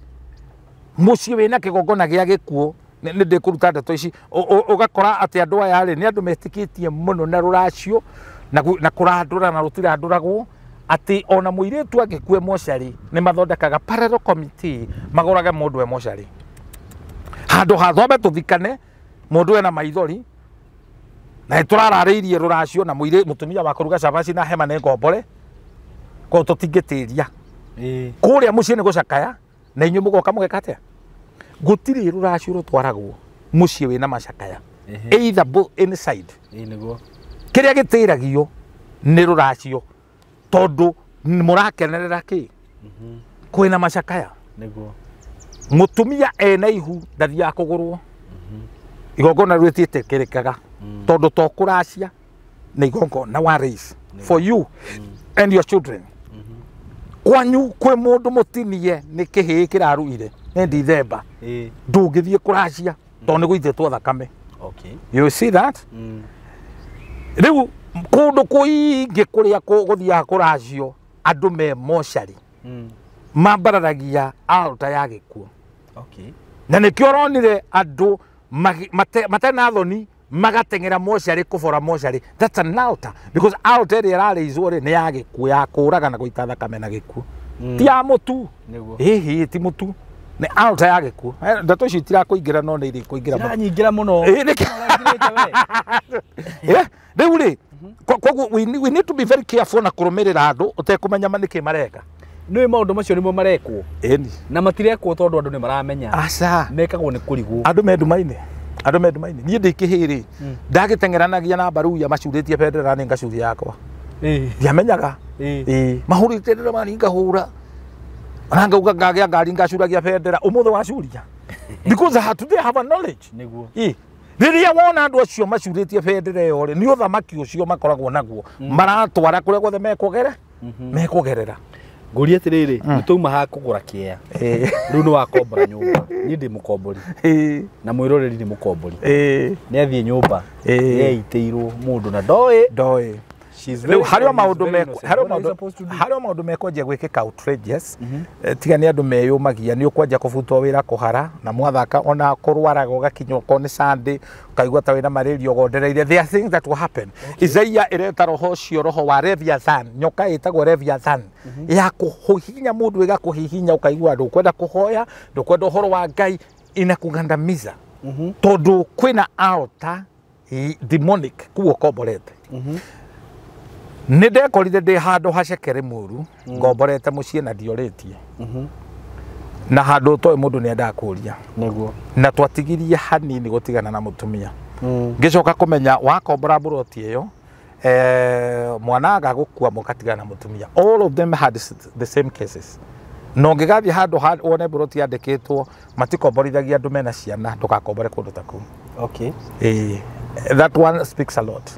Mũciĩ wĩna kĩgongona gĩa gĩkuũ nĩ ndĩkũruta ndeto ici ũgakora atĩ andũ aya rĩ nĩ andũ metĩkĩtie mũno na rũracio na kũrandũra na rũtirandũragwo atĩ ona mũirĩtu angĩkue mocarĩ nĩ mathondekaga parallel committee magũrage mũndũ e mocarĩ. Handũ ha twambe tũthikane mũndũ ena maithori na nĩ tũrararĩirie rũracio na mũtumia wa kũruga cabaci na hema nĩ ngombore koguo tũtingĩtĩria. Kũrĩa mũciĩ nĩ gũcakaya na inyuĩ mũgoka mũgeka atĩa? Gũtirĩ rũracio rũtwaragwo mũciĩ wĩna macakaya. Either both inside. Nĩguo. Kĩrĩa gĩtĩragio nĩ rũracio tondũ mũrakenerera kĩ? Kwĩna macakaya. Nĩguo. Mũtumia ena ihu ndathiaga kũgũrwo. Igongona rĩtiĩtĩkĩrĩkaga tondũ to kũracia nĩ igongona wa race for you and your children. Kwanyu kwĩ mũndũ mũtinie nĩ kĩhĩĩ kĩraruire nĩ Dithemba. Ndũngĩthiĩ kũracia tondũ nĩ gũitĩtwo thakame. Okay. You see that? Rĩu kũndũ kũingĩ kũrĩa gũthiaga kũracio andũ me mocarĩ mambararagia altar ya gĩkuũ. Okay. Na nĩkĩo ũronire andũ matena thoni magateng'era mocarĩ kũbora mocarĩ. That's an altar because altar ĩrĩa ĩrarĩizwo rĩ nĩ ya gĩkuũ ya kũraga na gũita thakame na gĩkuũ. Ti ya mũtu. Ĩhĩ ti mũtu. Nĩ altar ya gĩkuũ. Ndeto icio itirakũingĩra no nĩ irĩkũingĩra mũno. Ciranyingĩra mũno. Rĩu rĩ koguo we need to be very careful na kũrũmĩrĩra andũ ũtekũmenya nĩkĩ mareka. Nĩũĩ maũndũ macio nĩmo marekwo. Ĩni. Na matirekwo tondũ andũ nĩ maramenya. Aca. Mekagwo nĩ kũrigwo. Andũ me nduma-inĩ. Andũ me nduma-inĩ. Niĩ ndĩ kĩhĩĩ rĩ ndagĩteng'eranagia na mbaruya macurĩtie bendera nĩ ngacuria yakwa. Ndiamenyaga. Mahũrĩte bendera mani ngahũra. Ona ngauga ngagĩa ngari ngacuragia bendera ũmũthĩ wacuria. Because today I have a knowledge. Nĩguo. Rĩrĩa wona andũ acio macurĩtie bendera ĩyo rĩ nĩ ũthamaki ũcio makoragwo naguo maratwara kũrĩa guothe mekũgerera. Ngũrie atĩrĩrĩ nĩ twauma ha kũgũra kĩea. Rĩu nĩ wakombora nyũmba. Niĩ ndĩ mũkombori. Na mwĩroreri nĩ mũkombori. Nĩ athiĩ nyũmba. Nĩeitĩirwo mũndũ na ndoĩ. Ndoĩ. Rĩu harĩ maũndũ mekwanjia gwĩkĩka outrageous. Tiga nĩ andũ meyũmagia nĩ ũkwanjia kũbutwo wĩra kũhara na mwathaka ona kũrwaraga ũgakinya okorwo nĩ Sunday ũkaigua ta wĩna malaria ũgondereire. There are things that will happen. Isaiah ĩreta roho ũcio roho wa Leviathan, nyoka ĩtagwo Leviathan ya kũhihinya mũndũ ĩgakũhihinya ũkaigua ndũkwenda kũhoya ndũkwenda ũhoro wa Ngai inakugandamiza. Tondũ kwĩna altar demonic kũu ũkomborete. Nĩ ndekorire ndĩ handũ hacekere mũru ngomborete mũciĩ na ndiorĩtie. Na handũ ũtoĩ mũndũ nĩ endaga kũria. Nĩguo. Na twatigirie hanini gũtigana na mũtumia. Ngĩcoka kũmenya wakombora mburoti ĩyo, mwana aga gũkua mũkatigana na mũtumia. All of them had the same cases. Na ũngĩgathiĩ handũ wone mburoti yandĩkĩtwo matikomborithagia andũ mena ciana, ndũgakombore kũndũ ta kũu. Okay. That one speaks a lot.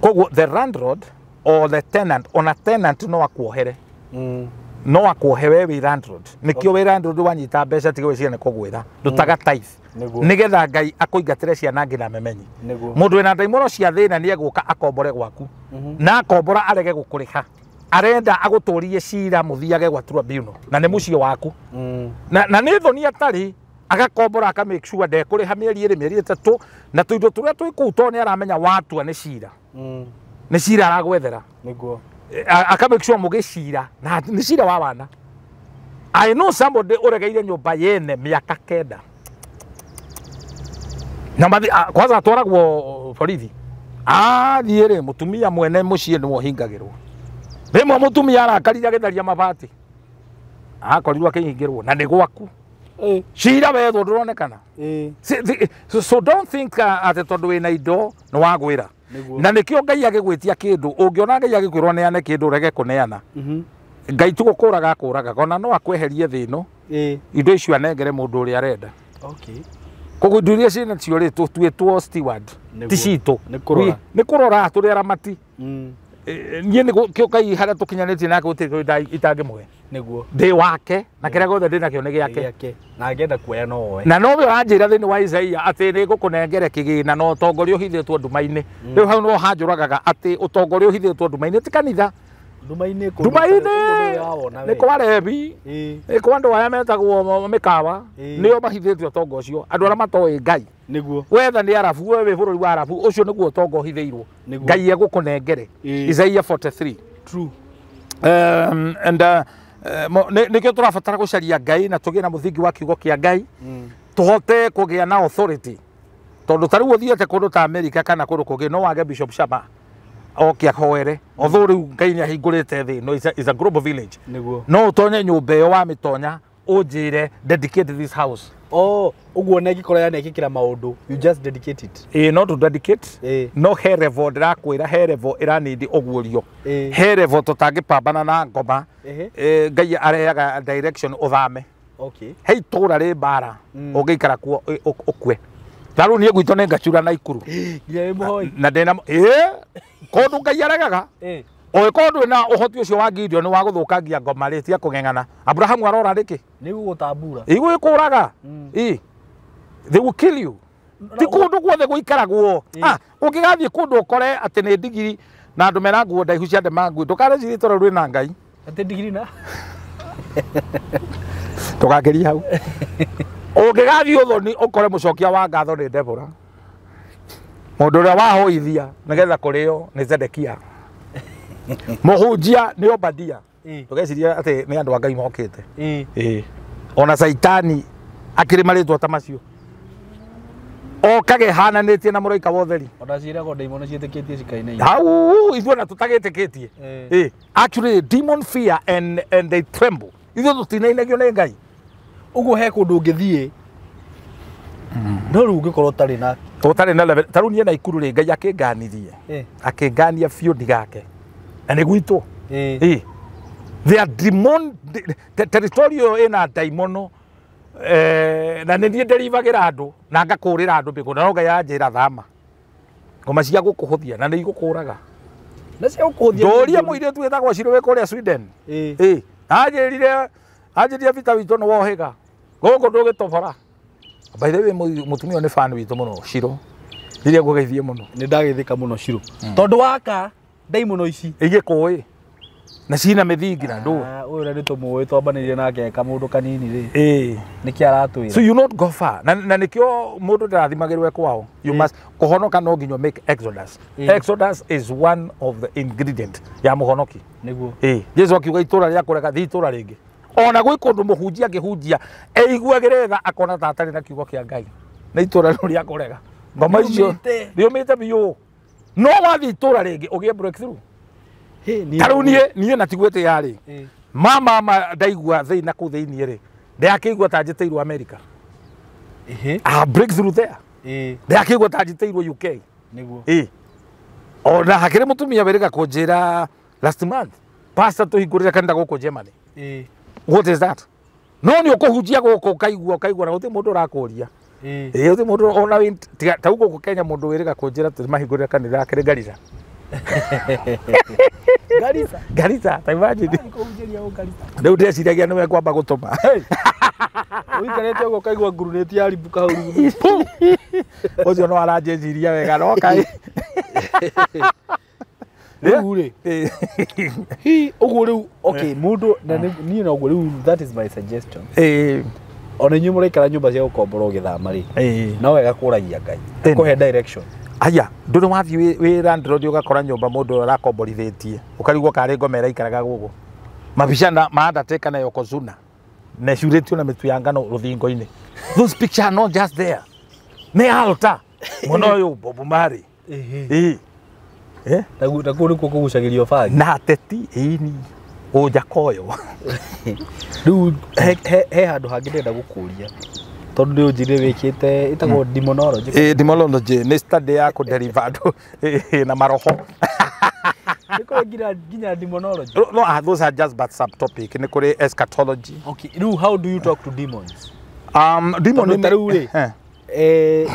Koguo the landlord or the tenant, ona tenant no akuohere. No akuohe we wĩ landlord. Nĩkĩo wĩ landlord wanyita mbeca tiga gwĩciria nĩ kũgwĩra. Ndutaga tithe. Nĩgetha Ngai akũingatĩre ciana nginya memenyi. Mũndũ wĩna ndaimono cia thĩna nĩ egũka akombore gwaku. Na akombora arege gũkũrĩha. Arenda agũtũrie cira mũthiage gwa tribunal na nĩ mũciĩ waku. Na nĩ thoni atarĩ agakombora aka make sure ndekũrĩha mĩeri ĩrĩ mĩeri ĩtatũ na tũindo tũrĩa twĩ kũu tondũ nĩ aramenya watua nĩ cira. Nĩ cira aragwethera. Nĩguo. Aka make sure mũgĩcira na nĩ cira wa wana. I know somebody ũregeire nyũmba yene mĩaka 9. Na mathi kwanza atwaragwo borithi. Athiĩ rĩ mũtumia mwene mũciĩ nĩwe ũhingagĩrwo. Rĩmwe mũtumia arakarire agĩtharia mabati. Akorirwo akĩhingĩrwo na nĩ gwaku. Cira wethwo ndũronekana. So don't think atĩ tondũ wĩna indo nĩ wagwĩra. Na nĩkĩo Ngai agĩgwĩtia kĩndũ, ũngĩona Ngai agĩkwĩrwo neane kĩndũ ũrege kũneana. Ngai ti gũkũraga akũraga, ona no akweherie thĩ ĩno. Indo icio anengere mũndũ ũrĩa arenda. Okay. Koguo indo iria ciĩnacio rĩ tũtuĩtwo steward. Ti citũ. Nĩ kũrora tũrĩ aramati. Niĩ nĩkĩo Ngai harĩa tũkinyanĩtie nake gũtirĩ kĩndũ itangĩmũhe. Nĩguo. Ndĩ wake na kĩrĩa gĩothe ndĩ nakĩo nĩ gĩake. Na angĩenda kuoya no oe. Na nowe ũranjĩra thĩinĩ wa Isaia atĩ nĩ ngũkũnengere kĩgĩna na ũtongoria ũhithĩtwo nduma-inĩ. Rĩu hau no hanjũragaga atĩ ũtongoria ũhithĩtwo nduma-inĩ ti kanitha. Nduma-inĩ nduma-inĩ nĩ kwa Levi, nĩ kwa andũ arĩa metagwo mĩkawa, nĩo mahithĩte ũtonga ũcio, andũ arĩa matoĩ Ngai. Nĩguo. Wetha nĩ Arabu, we wĩ bũrũri wa Arabu, ũcio nĩguo ũtonga ũhithĩirwo. Ngai egũkũnengere. Isaia 43. True. And nĩkĩo tũrabatara gũcaria Ngai na tũgĩe na mũthingi wa kiugo kĩa Ngai, tũhote kũgĩa na authority. Tondũ ta rĩu ũthiĩte kũndũ ta America kana kũndũ kũngĩ no wage Bishop Shama oke ahoere. Although rĩu Ngai nĩ ahingũrĩte thĩ, no is a global village. Nĩguo. No ũtonye nyũmba ĩyo wamĩtonya ũnjĩre dedicate this house. Oh, ũguo na ĩngĩkorwo yanekĩkĩra maũndũ, you just dedicate it. No to dedicate. No he level ndĩrakwĩra, he level ĩranindi ũguũrio. He level tũtangĩpambana na ngoma. Ngai arehaga direction ũthame. Okay. He itũra rĩ mbara ũngĩikara kuo ũkue. Ta rĩu niĩ gwitũ nĩ ngacura na Ikuru. Nginya wĩ mũhoi. Na ndĩna kũndũ Ngai aregaga. Ũngĩkorwo ndũrĩ na ũhoti ũcio wa Gideon wa gũthũkangia ngoma rĩ, tiga kũng'eng'ana. Abrahamu arora nĩkĩ? Nĩ gũgũtambura. Igũgĩkũraga. They will kill you. Ti kũndũ guothe gũikaragwo. Ũngĩgathiĩ kũndũ ũkore atĩ nĩ ndigiri na andũ mena nguo ndaihu cia ndema ngui, ndũkarecirie itũũra rĩu rĩna Ngai. Atĩ ndigiri na? Ndũgakĩrie hau. Ũngĩgathiĩ ũthoni ũkore mũcokia wa ngatho nĩ Deborah. Mũndũ ũrĩa wahoithia nĩgetha kũrĩo nĩ Zedekia. Mũhunjia nĩ Obadia. Ndũgecirie atĩ nĩ andũ a Ngai mokĩte. Ona Caitani akĩrĩ marĩtwa ta macio. Okage hananĩtie na mũraika wa ũtheri. Ona ciĩragwo ndaimono ciĩtĩkĩtie cikainaina. Hau ithuĩ ona tũtagĩtĩkĩtie. Actually demon fear and they tremble. Ithuĩ tũtinainagio nĩ Ngai. Ũguo he kũndũ ũngĩthiĩ no rĩu ũngĩkorwo ũtarĩ na ũtarĩ na level. Ta rĩu niĩ na Ikuru rĩ, Ngai akĩnganirie. Akĩngania biũ ndigake. Na nĩ gwitũ. They are demon territorial ĩna ndaimono. Na nĩ niĩ nderivagĩra andũ na ngakũrĩra andũ mĩgũnda no Ngai anjĩra thama. Ngoma cia gũkũhũthia na nĩ igũkũraga. Na cia gũkũhũthia. Ndũrie mũirĩtu wĩtagwo Shiro wĩ kũrĩa Sweden. Anjĩrire vita witũ nĩ wohĩga. Gũkũ ndũgĩtobora. By the way, mũtumia nĩ fan witũ mũno Shiro. Rĩrĩa ngũgeithie mũno. Nĩ ndagĩthĩka mũno Shiro. Tondũ waka ndaimono ici igĩkũĩ na cina mĩthingi na ndũĩ. Ũyũ ũrĩa nĩ tũmũĩ twambanĩrie nake kamũndũ kanini rĩ. Nĩkĩ aratwĩra? So you not go far. Na nĩkĩo mũndũ ndarathimagĩrwo kwao. You must kũhonoka no nginya make exodus. Exodus is one of the ingredient ya mũhonoki. Nĩguo. Jesu akiuga itũra rĩa kũrega thiĩ itũra rĩngĩ. Ona gwĩ kũndũ mũhunjia angĩhunjia eiguagĩre tha akona ta atarĩ na kiugo kĩa Ngai. Nĩ itũra rĩu rĩa kũrega. Ngoma icio rĩũmĩte biũ. No wathiĩ itũra rĩngĩ ũgĩe breakthrough. Ta rĩu niĩ na tiguĩte yarĩ. Mama ndaigua thĩna kũu thĩinĩ rĩ, ndakĩigua ta njĩtĩirwo America. I breakthrough there. Ndakĩigua ta njitĩirwo UK. Nĩguo. Ona hakĩrĩ mũtumia wĩrĩga kũnjĩra last month, pastor tũhingũrĩre kanitha gũkũ Germany. What is that? No nĩ ũkũhunjia gũkũ ũkaigua na gũtirĩ mũndũ ũrakũria. Gũtirĩ mũndũ ona ta gũkũ Kenya mũndũ wĩrĩga kũnjĩra tũmahingũrĩre kanitha akĩrĩ Garissa. Garissa. Garissa, ta imagine. Rĩu ndeciragia nĩwe ngwamba gũtũma. Ũikarĩte ũguo ũkaigua ngurunĩti yaribũka hau. Ũcio no aranjĩciria wega no kaĩ. Rĩu rĩ. Hi ũguo rĩu okay mũndũ na niĩ no ũguo rĩu that is my suggestion. Ona inyuĩ mũraikara nyũmba cia gũkomborwo ũgĩthama rĩ. No wega kũragia Ngai. Kũhe direction. Aya, ndũrĩ wathiĩ wĩ landlord ũgakora nyũmba mũndũ arakomborithĩtie. Ũkarigwo karĩ ngoma ĩraikaraga gũkũ. Mabica na ma Undertaker na Yokozuna. Na icurĩtio na mĩtu ya ngano rũthingo-inĩ. Those pictures are not just there. Nĩ altar. Mwena ũyũ Bob Marley. Na kũu nĩkuo kũgucagĩrio bangi. Na ateti ĩni Ũnjakoyo. Rĩu he handũ hangĩ ndĩrenda gũkũria. Tondũ nĩ ũnjĩrire wĩkĩte ĩtagwo demonology. Demonology nĩ study ya kũdeliver andũ na maroho. Nĩ kũrĩ nginya demonology. No, those are just but subtopic. Nĩ kũrĩ eschatology. Okay, rĩu how do you talk to demons? Demon ta rĩu rĩ.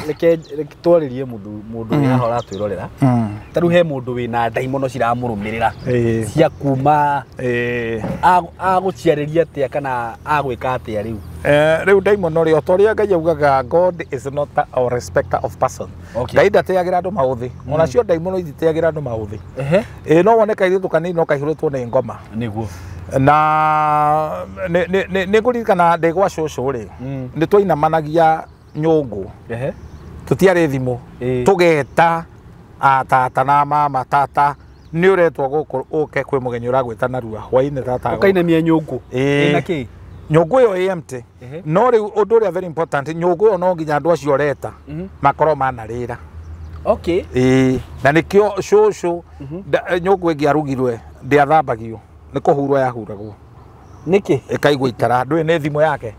Reke twarĩrie mũndũ wĩ haha ũratwĩrorera. Ta rĩu he mũndũ wĩna ndaimono ciramũrũmĩrĩra cia kuma agũciarĩria atĩa kana agwĩka atĩa rĩu? Rĩu ndaimono rĩ o ta ũrĩa Ngai augaga God is not a respecter of person. Ngai ndateagĩra andũ maũthĩ. Onacio ndaimono ititeagĩra andũ maũthĩ. No wone kairĩtu kanini no kaihũrĩtwo nĩ ngoma. Nĩguo. Na nĩ ngũririkana ndĩ gwa cũcũ rĩ, nĩ twainamanagia nyũngũ. Tũtiarĩ thimũ. Tũgeta tata na mama tata nĩ ũretwo gũkũ ũke kwĩ mũgeni ũragwĩta narua hwainĩ tata. Ũkainamia nyũngũ. Ĩna kĩ? Nyũngũ ĩyo ĩ empty. No rĩu ũndũ ũrĩa very important, nyũngũ ĩyo no nginya andũ acio ũreta makorwo manarĩra. Okay. Na nĩkĩo cũcũ nyũngũ ĩngĩ arugirwe ndĩathambagio nĩ kũhurwo yahuragwo. Nĩkĩ? Ĩkaigwo itara ndũĩ nĩ thimũ yake.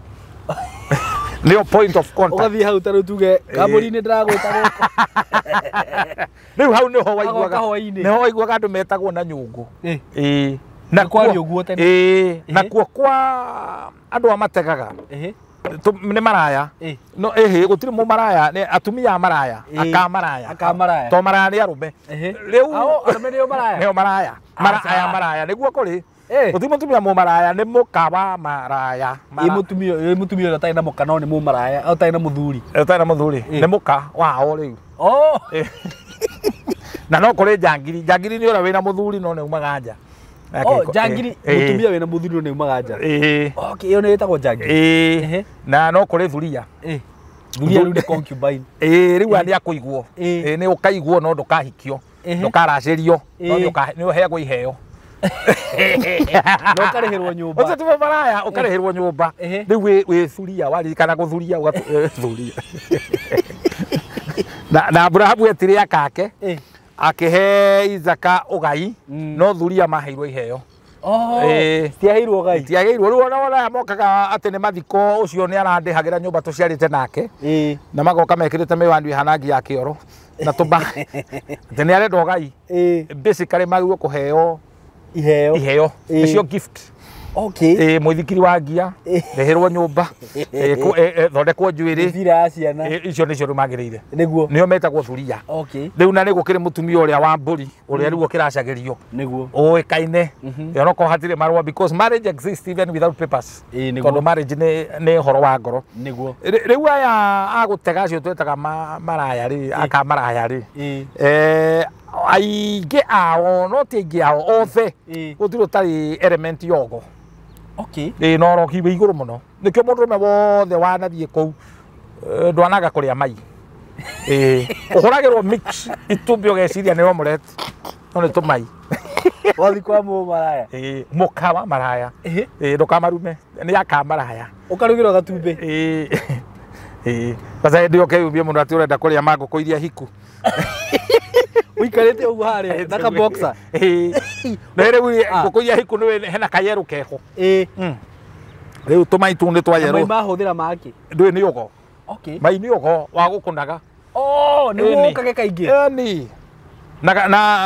Nĩyo point of contact. Ũgathiĩ hau ta rĩu tuge kambũri-inĩ ndĩragwĩta gũkũ. Rĩu hau nĩho waiguaga. Nĩho waiguaga andũ metagwo na nyũngũ. Nakuo kwa andũ a mategaga nĩ maraya. No gũtirĩ mũmaraya, nĩ atumia a maraya, aka maraya. Aka maraya. To maraya nĩ arũme. Rĩu arũme nĩo maraya. Nĩo maraya. Aya maraya nĩguo kũrĩ. Gũtirĩ mũtumia mũmaraya nĩ mũka wa maraya. Ĩ mũtumia ũrĩa ũtarĩ na mũka no nĩ mũmaraya, ũtarĩ na mũthuri. Ũtarĩ na mũthuri nĩ mũka wao rĩu. Na no kũrĩ njangiri. Njangiri nĩ ũrĩa wĩna mũthuri no nĩ umaga nja. Njangiri mũtumia wĩna mũthuri no nĩ umaga nja. Okay, ĩyo nĩ ĩtagwo njangiri. Na no kũrĩ thuria. Thuria rĩu nĩ concubine. Rĩu nĩ akũigwo. Nĩ ũkaigwo no ndũkahikio. Ndũkaracĩrio. No nĩ ũheagwo iheo. No ũkarĩhĩrwo nyũmba. Ũcio ti maraya, ũkarĩhĩrwo nyũmba. Rĩu wĩ thuria, waririkana gũthuria ũgathuria. Na Abrahamu etire akake. Akĩhe Isaka ũgai no thuria maheirwo iheo. Citiaheirwo ũgai. Citiaheirwo. Rĩu ona aya mokaga atĩ nĩ mathiko ũcio nĩ arandĩhagĩra nyũmba tũciarĩte nake. Na magoka mekĩrĩte mĩwani ĩhana ngi ya kĩoro na tũmba. Atĩ nĩ arenda ũgai. Basically magĩrĩirwo kũheo iheo. Iheo. Nĩcio gift. Okay. Mũithikiri wa ngia, rĩhĩrwo nyũmba, thondekwo njuĩrĩ. Mĩbira ya ciana. Icio nĩcio rĩu magĩrĩire. Nĩguo. Nĩo metagwo thuria. Okay. Rĩu na nĩ gũkĩrĩ mũtumia ũrĩa wa mbũri, ũrĩa rĩu ũkĩracagĩrio. Nĩguo. Ũĩkaine. Onokorwo hatirĩ marũa because marriage exists even without papers. Tondũ marriage nĩ ũhoro wa ngoro. Nĩguo. Rĩu aya a gũtega acio twetaga maraya rĩ, aka maraya rĩ. Aingĩ ao, no ti aingĩ ao, othe. Gũtirĩ ũtarĩ element ya ũgo. Okay. No ũrogi wĩ igũrũ mũno. Nĩkĩo mũndũrũme wothe wanathiĩ kũu ndwanaga kũrĩa mai. Ũhũragĩrwo mix itumbĩ ũgeciria nĩ omelette no nĩ tũmai. Wathiĩ kwa mũmaraya. Mũka wa maraya. Ndũkamarume, nĩ aka maraya. Ũkarugĩrwo gatumbĩ. Kwanza hĩndĩ ĩyo ũkeyumia mũno atĩ ũrenda kũrĩa mangũkũ iria hiku. Ũikarĩte ũguo harĩa na ka boxer. Na rĩu ngũkũ iria hiku nĩ hena kayerũ keho. Rĩu tũmai tũu nĩ twa yerũ. Mai mahũthĩra make. Ndũĩ nĩ ũgo. Okay. Mai nĩ ũgo wa gũkũnaga. Oh, nĩguo ũkage kaingĩ. Ĩni.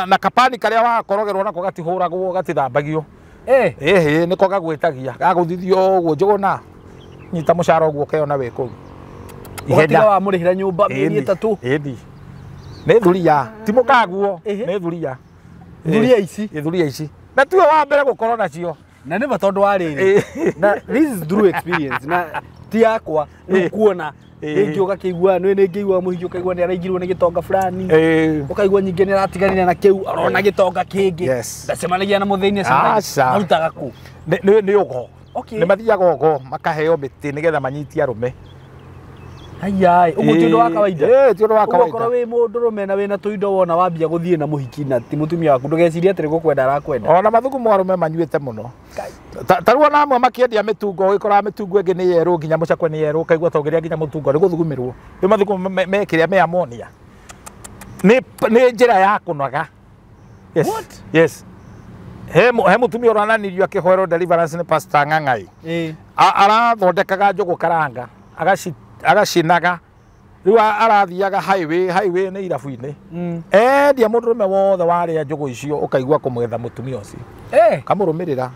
Na kapani karĩa wakorogerwo nako gatihũragwo gatithambagio. Ĩhĩ nĩko gagwĩtagia gagũthithio ũguo Njũgũna nyita mũcara ũguo ũkeyona wĩ kũu. Ũgatiga wamũrĩhĩra nyũmba mĩeri 3. Ĩni. Nĩ thuria ti mũkaguo nĩ thuria. Thuria ici. Thuria ici. Na tiwe wa mbere gũkorwo nacio. Na nĩ ma tondũ wa rĩrĩ. Na this is true experience na ti yakwa rĩu kuona rĩngĩ ũgakĩigua nĩ ngĩigua mũhiki ũkaigua nĩ araingirwo nĩ gĩtonga fulani ũkaigua nyingĩ nĩ aratiganire na kĩu arona gĩtonga kĩngĩ ndacemanagia na mũthĩni acemanagia arutaga kũ nĩ ũgo nĩ mathiaga ũgo makaheo mĩtĩ nĩgetha manyitie arũme. Ayai ũguo ti ũndũ wa kawaida. Ti ũndũ wa kawaida. Ũguo wĩ mũndũrũme na wĩna tũindo wona wambia gũthiĩ na mũhiki na ti mũtumia waku ndũgecirie atĩ nĩgũkwenda arakwenda. Ona mathugumo arũme manyuĩte mũno. Ta rĩu ona amwe makĩendia mĩtungo ũgĩkoraga mĩtungo ĩngĩ nĩ yerũ nginya mũcakwe nĩ yerũ ũkaigua ta ũngĩrĩa nginya mũtungo nĩ gũthugumĩrwo. Rĩu mathugumo me kĩrĩa me ammonia. Nĩ njĩra ya kũnoga. Yes. What? Yes. He mũtumia ũrananirio akĩhoerwo deliverance nĩ Pastor Ng'ang'ai. Arathondekaga njũgũ karanga agacinaga rĩu arathiaga highway nĩ irabu-inĩ endia mũndũrũme wothe warĩa njũgũ icio ũkaigua kũmwetha mũtumia ũcio kamũrũmĩrĩra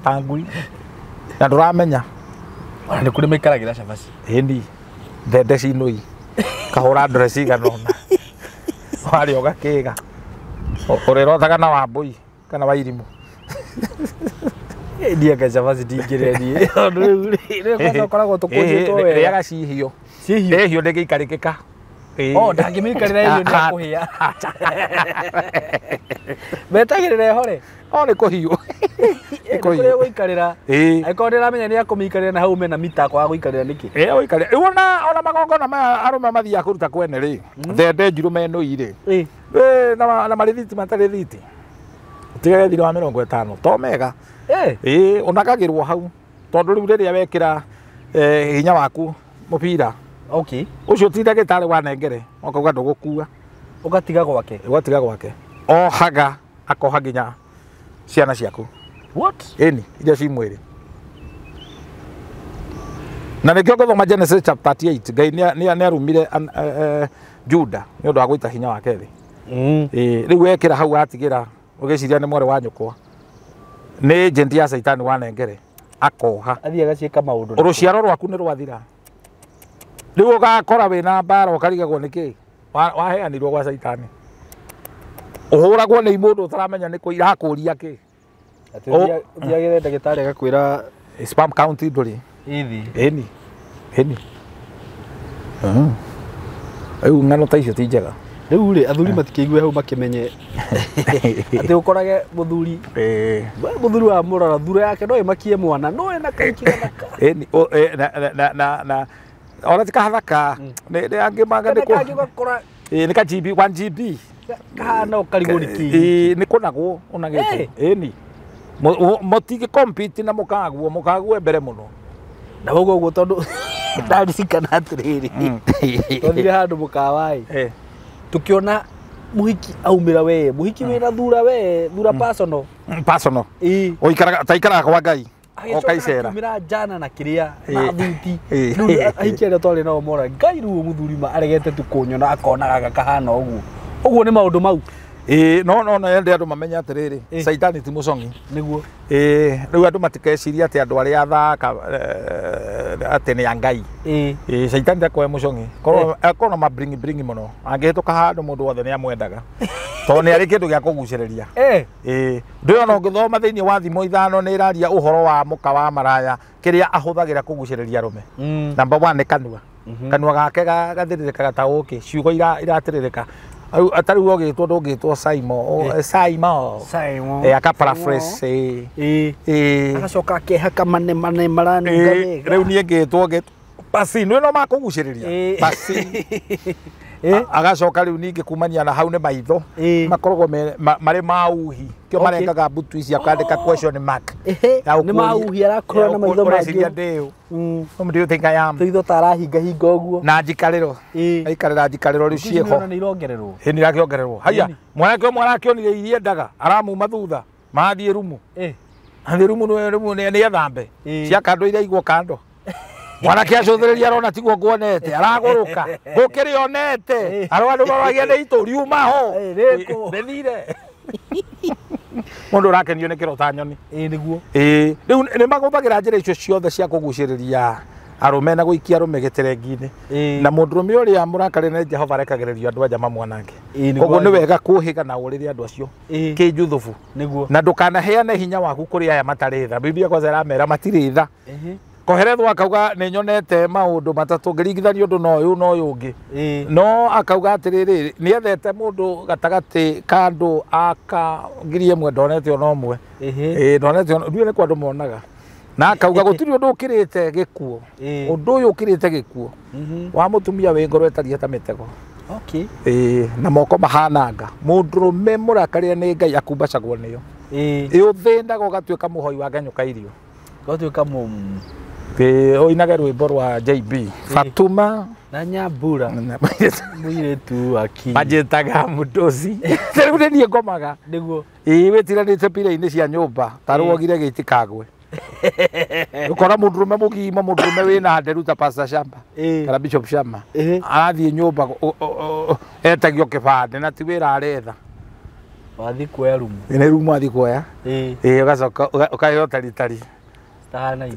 ta ngui na ndũramenya. Ona nĩ kũrĩ maikaragĩra cabaci. Ĩni thende cinũi kahũra ndore cigana ũna warĩa ũgakĩga ũrĩrotaga na wambũi kana wa irimũ. Ndianga cabaci ndingĩrĩa niĩ tondũ rĩu kwanza ũkoragwo tũkũnjĩtwo wega. Rĩaga cihio. Cihio? Ĩhio ndĩngĩikarĩkĩka. Oh, ndangĩmĩikarĩra ĩhio nĩ akũhĩa. Metagĩrĩra ĩhore. O nĩ kũhiũ. Nĩ kũrĩa gũikarĩra. Angĩkorwo ndĩramenya nĩ akũmĩikarĩra na hau mena mita akwaga gũikarĩra nĩkĩ? Ĩ ũikarĩra. Rĩu ona magongona maya arũme mathiaga kũruta kwene rĩ, thende njirũ menũi rĩ. Na marĩthiti matarĩ thiti. Tigage thirĩ wa 50 to mega. Ĩ ũnagagĩrwo hau tondũ rĩu rĩrĩa wekĩra hinya waku mũbira. Okay. Ũcio ti ndagĩtarĩ wanengere ũkauga ndũgũkua. Ũgatiga gwake. Ũgatiga gwake. Ohaga akoha nginya ciana ciaku. What? Ĩni iria ci mwĩrĩ. Na nĩkĩo ngũthoma Genesis chapter 38 Ngai nĩ arumire Juda nĩ ũndũ wa gũita hinya wake thĩ. Rĩu wekĩra hau atigĩra ũgĩciria nĩ mwarĩ wa nyũkwa. Nĩ agent ya Saitani wanengere akoha. Athiĩ agaciĩka maũndũ. Rũciaro rwaku nĩ rwathira. Rĩu ũgakora wĩna mbara ũkarigagwo nĩkĩ waheanirwo gwa Saitani. Ũhũragwo nĩ mũndũ ũtaramenya nĩkũ irakũria kĩ. Atĩ ũthiagĩre ndagĩtarĩ agakwĩra spam count ndũrĩ. Ĩthi. Ĩni. Ĩni. Rĩu ng'ano ta icio ti njega. Rĩu rĩ athuri matikĩigue hau makĩmenye atĩ ũkorage mũthuri mũthuri wa mũrora thura yake no ĩmakie mwana no ena kaiki gathaka. Ĩni na ona ti kahathaka nĩ angĩ manga nĩ kũ ũgakora nĩ ka GB 1 GB kahana ũkarigwo nĩ kĩ. Nĩ kũnagwo ũnagĩtwo. Ĩni mũtingĩ compete na mũkaguo mũkaguo mbere mũno. Na ũguo ũguo tondũ ndaririkana atĩrĩrĩ twathire handũ mũkawa ĩ tukiona mũhiki aumĩra we mũhiki wĩna thura we thura personal personal ũikaraga ta ikaraga kwa Ngai ũkaicera aumĩra njana na kĩrĩa na thuti rĩu ahiki arĩa twarĩ nao mora Ngai rĩu mũthuri ma aregete tu kũnyona akonaga gakahana ũguo ũguo nĩ maũndũ mau. No no ende andũ mamenye atĩrĩrĩ Saitani ti mũcong'i nĩguo. Rĩu andũ matikeciria atĩ andũ arĩa athaka atĩ nĩ a Ngai. Saitani ndakoe mũcong'i korwo na mabringi bringi mũno angĩhĩtũka handũ mũndũ wothe nĩ amwendaga tondũ nĩ arĩ kĩndũ gĩa kũgucĩrĩria. Ndũĩ ona ũngĩthoma thĩinĩ wa thimo 5 nĩ ĩraria ũhoro wa mũka wa maraya kĩrĩa ahũthagĩra kũgucĩrĩria arũme. Number 1 nĩ kanua. Kanua gake gathĩrĩrĩkaga ta ũkĩ ciugo iratĩrĩrĩka. Tarĩu ũgĩtwo ndũngĩtwo Simon Simon Simon aka paraphrase agacoka akehaka mane mane maranunga wega. Rĩu niĩ ngĩtwo pasi nĩ no makũgucĩrĩria pasi agacoka rĩu ningĩ kumania na hau nĩ maitho makoragwo marĩ mauhi kĩo marengaga mbutu ici akandĩka question mark. Nĩ mauhi arakorwo na maitho mangĩ. Whom do you think I am? Tũitho ta arahinga hinga ũguo. Na njikarĩro. Aikarĩra njikarĩro rĩu ciĩho. Nĩ irongererwo. Ĩ nĩ irakĩongererwo. Haiya mwanake ũmwe arakĩonire iria endaga aramuma thutha mathiĩ rumu. Athiĩ rumu rumu nĩ ethambe. Cia kando iraigwo kando. Mwanake acũthĩrĩria arona tiguo nguonete aragũrũka gũkĩrĩ onete aro andũ maragia nĩ itũ riuma ho rĩthire. Mũndũ ũrakenio nĩ kĩrota nyoni. Ĩĩ nĩguo. Ĩĩ rĩu nĩ magũthagĩra njĩra icio ciothe cia kũgucĩrĩria arũme na gũikia arũme gĩterengi-inĩ. Na mũndũrũme ũrĩa mũrakare nĩ Jehova arekagĩrĩrio andũ anja mamwanange. Koguo nĩ wega kũhĩga na ũrĩre andũ acio kĩnjuthubu. Nĩguo. Na ndũkanaheane hinya waku kũrĩ aya matarĩ tha. Biblia kwanza ĩramera matirĩ tha. Koheretho akauga nĩ nyonete maũndũ matatũ ngĩringithania ũndũ na ũyũ na ũyũ ũngĩ. No akauga atĩrĩrĩ nĩ ethete mũndũ gatagatĩ ka andũ aka 1000 ndonete ona ũmwe. Ĩĩ ndonete ndiũĩ nĩ kwa andũ monaga. Na akauga gũtirĩ ũndũ ũkĩrĩte gĩkuũ. Ũndũ ũyũ ũkĩrĩte gĩkuũ wa mũtumia wĩ ngoro ĩtariĩ ta mĩtego. Okay. Ĩĩ na moko mahananga. Mũndũrũme mũrakarie nĩ Ngai akumbacagwo nĩyo. Ĩĩ ũthĩnaga ũgatuĩka mũhoi wa nganyũka irio. Ũgatuĩka ũinage rwĩmbo rwa JB Fatuma na Nyambura mũirĩtu wa Kinyi manjĩtaga mũndoci. Rĩu nĩ niĩ ngomaga. Nĩguo. Ĩĩ wĩtiranĩte pira-inĩ cia nyũmba ta rwogire gĩtikagwe. Ukora mũndũrũme mũgima mũndũrũme wĩna nderu ta Pastor Shamba kana Bishop Shamba arathiĩ nyũmba etagio kĩbandĩ na ti wĩra aretha. Wathiĩ kuoya rumu. Nĩ rumu athiĩ kuoya. Ĩĩ ũgacoka ũkaheo taritari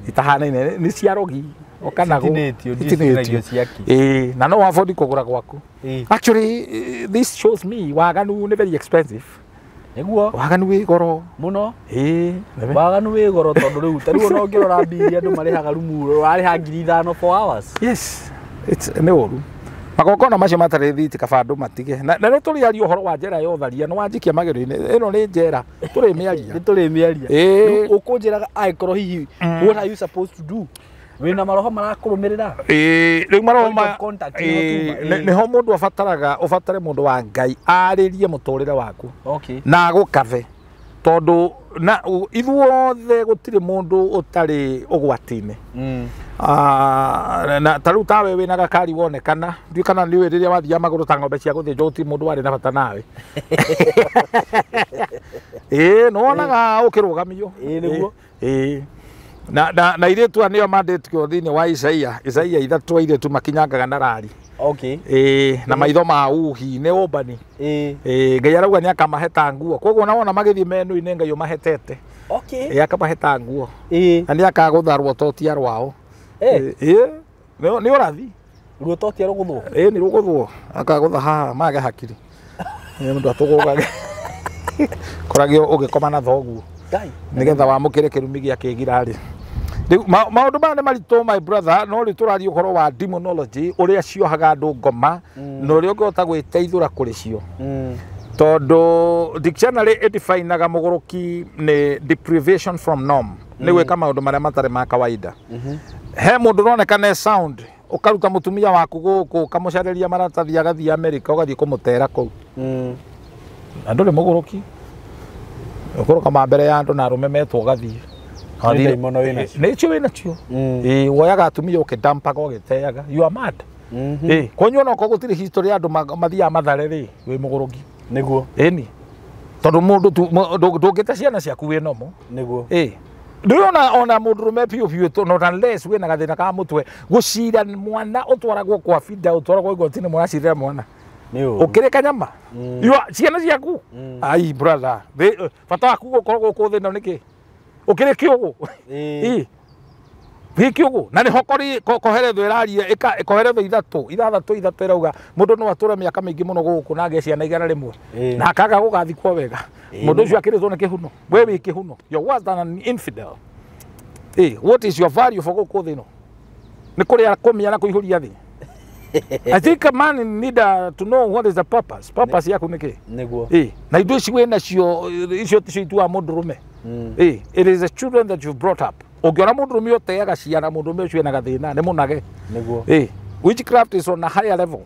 itahanaine nĩ cia rogi itinĩtio ciaki. Ĩĩ na no afford kũgũra gwaku. Actually this shows me waganu nĩ very expensive. Nĩguo. Waganu wĩ goro mũno. Ĩĩ waganu wĩ goro tondũ rĩu ta rĩu ona ũngĩrora mbiri andũ marĩhaga rumu ũrarĩha 5,000 4 hours. Yes, it's nĩ ũru. Magongona macio matarĩ thiti kaba andũ matige. Na nĩ tũrĩaria ũhoro wa njera ya ũtharia nĩ wanjikia magerio-inĩ. Ĩno nĩ njera tũrĩmĩaria. Nĩ tũrĩmĩaria. Ũkũnjĩraga angĩkorwo hihi what are you supposed to do? Wĩna maroho marakũrũmĩrĩra. Ĩĩ rĩu maroho ma nĩho mũndũ abataraga ũbatare mũndũ wa Ngai arĩrie mũtũrĩre waku. Okay. Na agũkathe tondũ na ithuothe gũtirĩ mũndũ ũtarĩ ũgwati-inĩ. Na ta rĩu tawe wĩna gakari wonekana ndiũĩ kana nĩũĩ rĩrĩa wathiaga magũrũ ta ng'ombe cia gũthĩnjwo gũtirĩ mũndũ warĩ na bata nawe. Ĩĩ nĩwonaga ũkĩrũgamio. Ĩĩ nĩguo. Ĩĩ na airĩtu aya nĩo mandĩtwo thĩinĩ wa Isaia Isaia 3 airĩtu makinyangaga na rari. Okay. Ĩĩ na maitho ma uhi nĩ ũmbani. Ĩĩ Ngai arauga nĩ akamaheta nguo koguo ona wona magĩthiĩ menu-inĩ Ngai ũmahetete. Okay. Ĩĩ akamaheta nguo. Ĩĩ na nĩ akagũtha ruototia rwao. Ĩĩ nĩ ũrathi. Ruototia rũgũthwo. Ĩĩ nĩ rũgũthwo akagũtha haha mage hakiri. Nĩ mũndũ atũgũgage. Koragio ũgĩkoma na thoguo. Nĩgetha wamũkĩre kĩrumi gĩa kĩgira-rĩ. Rĩu maũndũ maya nĩ maritũ my brother, no rĩu tũraria ũhoro wa demonology ũrĩa ciohaga andũ ngoma na ũrĩa ũngĩhota gwĩteithũra kũrĩ cio. Tondũ dictionary ĩdefinaga mũgũrũki nĩ deprivation from norm, nĩ gwĩka maũndũ marĩa matarĩ ma kawaida. He mũndũ ũroneka nĩ sound ũkaruta mũtumia waku gũkũ ũkamũcarĩria maratathi agathiĩ America ũgathiĩ kũmũtera kũu. Na ndũrĩ mũgũrũki. Ũkũrũkama mbere ya andũ na arũme metwo ũgathiĩ. Nĩ icio wĩ nacio. Ĩĩ woyaga atumia ũkĩdampaga ũgĩteaga. You are mad. Ĩĩ kũnyua onokorwo gũtirĩ history ya andũ mathiaga Mathare rĩ wĩ mũgũrũki. Nĩguo. Ĩni tondũ mũndũ ndũngĩte ciana ciaku wĩ nomo. Nĩguo. Ĩĩ ndũrĩ ona mũndũrũme biũ biũ not unless wĩna gathĩna ka mũtwe gũcira mwana ũtwaragwo kwa bida ũtwaragwo igoti-inĩ mũracirĩra mwana. Ũkĩrĩ kanyama. Ciana ciaku. Ai brother bata waku gũkorwo gũkũ thĩ ĩno nĩkĩ? Ũkĩrĩ kĩũgũ. Ĩĩ wĩ kĩũgũ na nĩho koheretho ĩraria koheretho 3 6 3 ĩrauga mũndũ no atũre mĩaka mĩingĩ mũno gũkũ na agĩe ciana 100 na akaga gũgathikwo wega. Mũndũ ũcio akĩrĩtwo nĩ kĩhuno. We wĩ kĩhuno. You're worse than an infidel. Ĩĩ what is your value for gũkũ thĩ ĩno? Nĩ kũrĩa kũmĩa na kũihũria thĩ. I think a man need to know what is the purpose. Purpose yaku nĩ kĩ? Nĩguo. Ĩĩ na indo ici wĩ nacio icio ticio ituaga mũndũrũme. Ĩĩ it is the children that you've brought up. Ũngĩona mũndũrũme ũteaga ciana mũndũrũme ũcio ena gathĩna nĩ mũnage. Nĩguo. Ĩĩ witchcraft is on a higher level.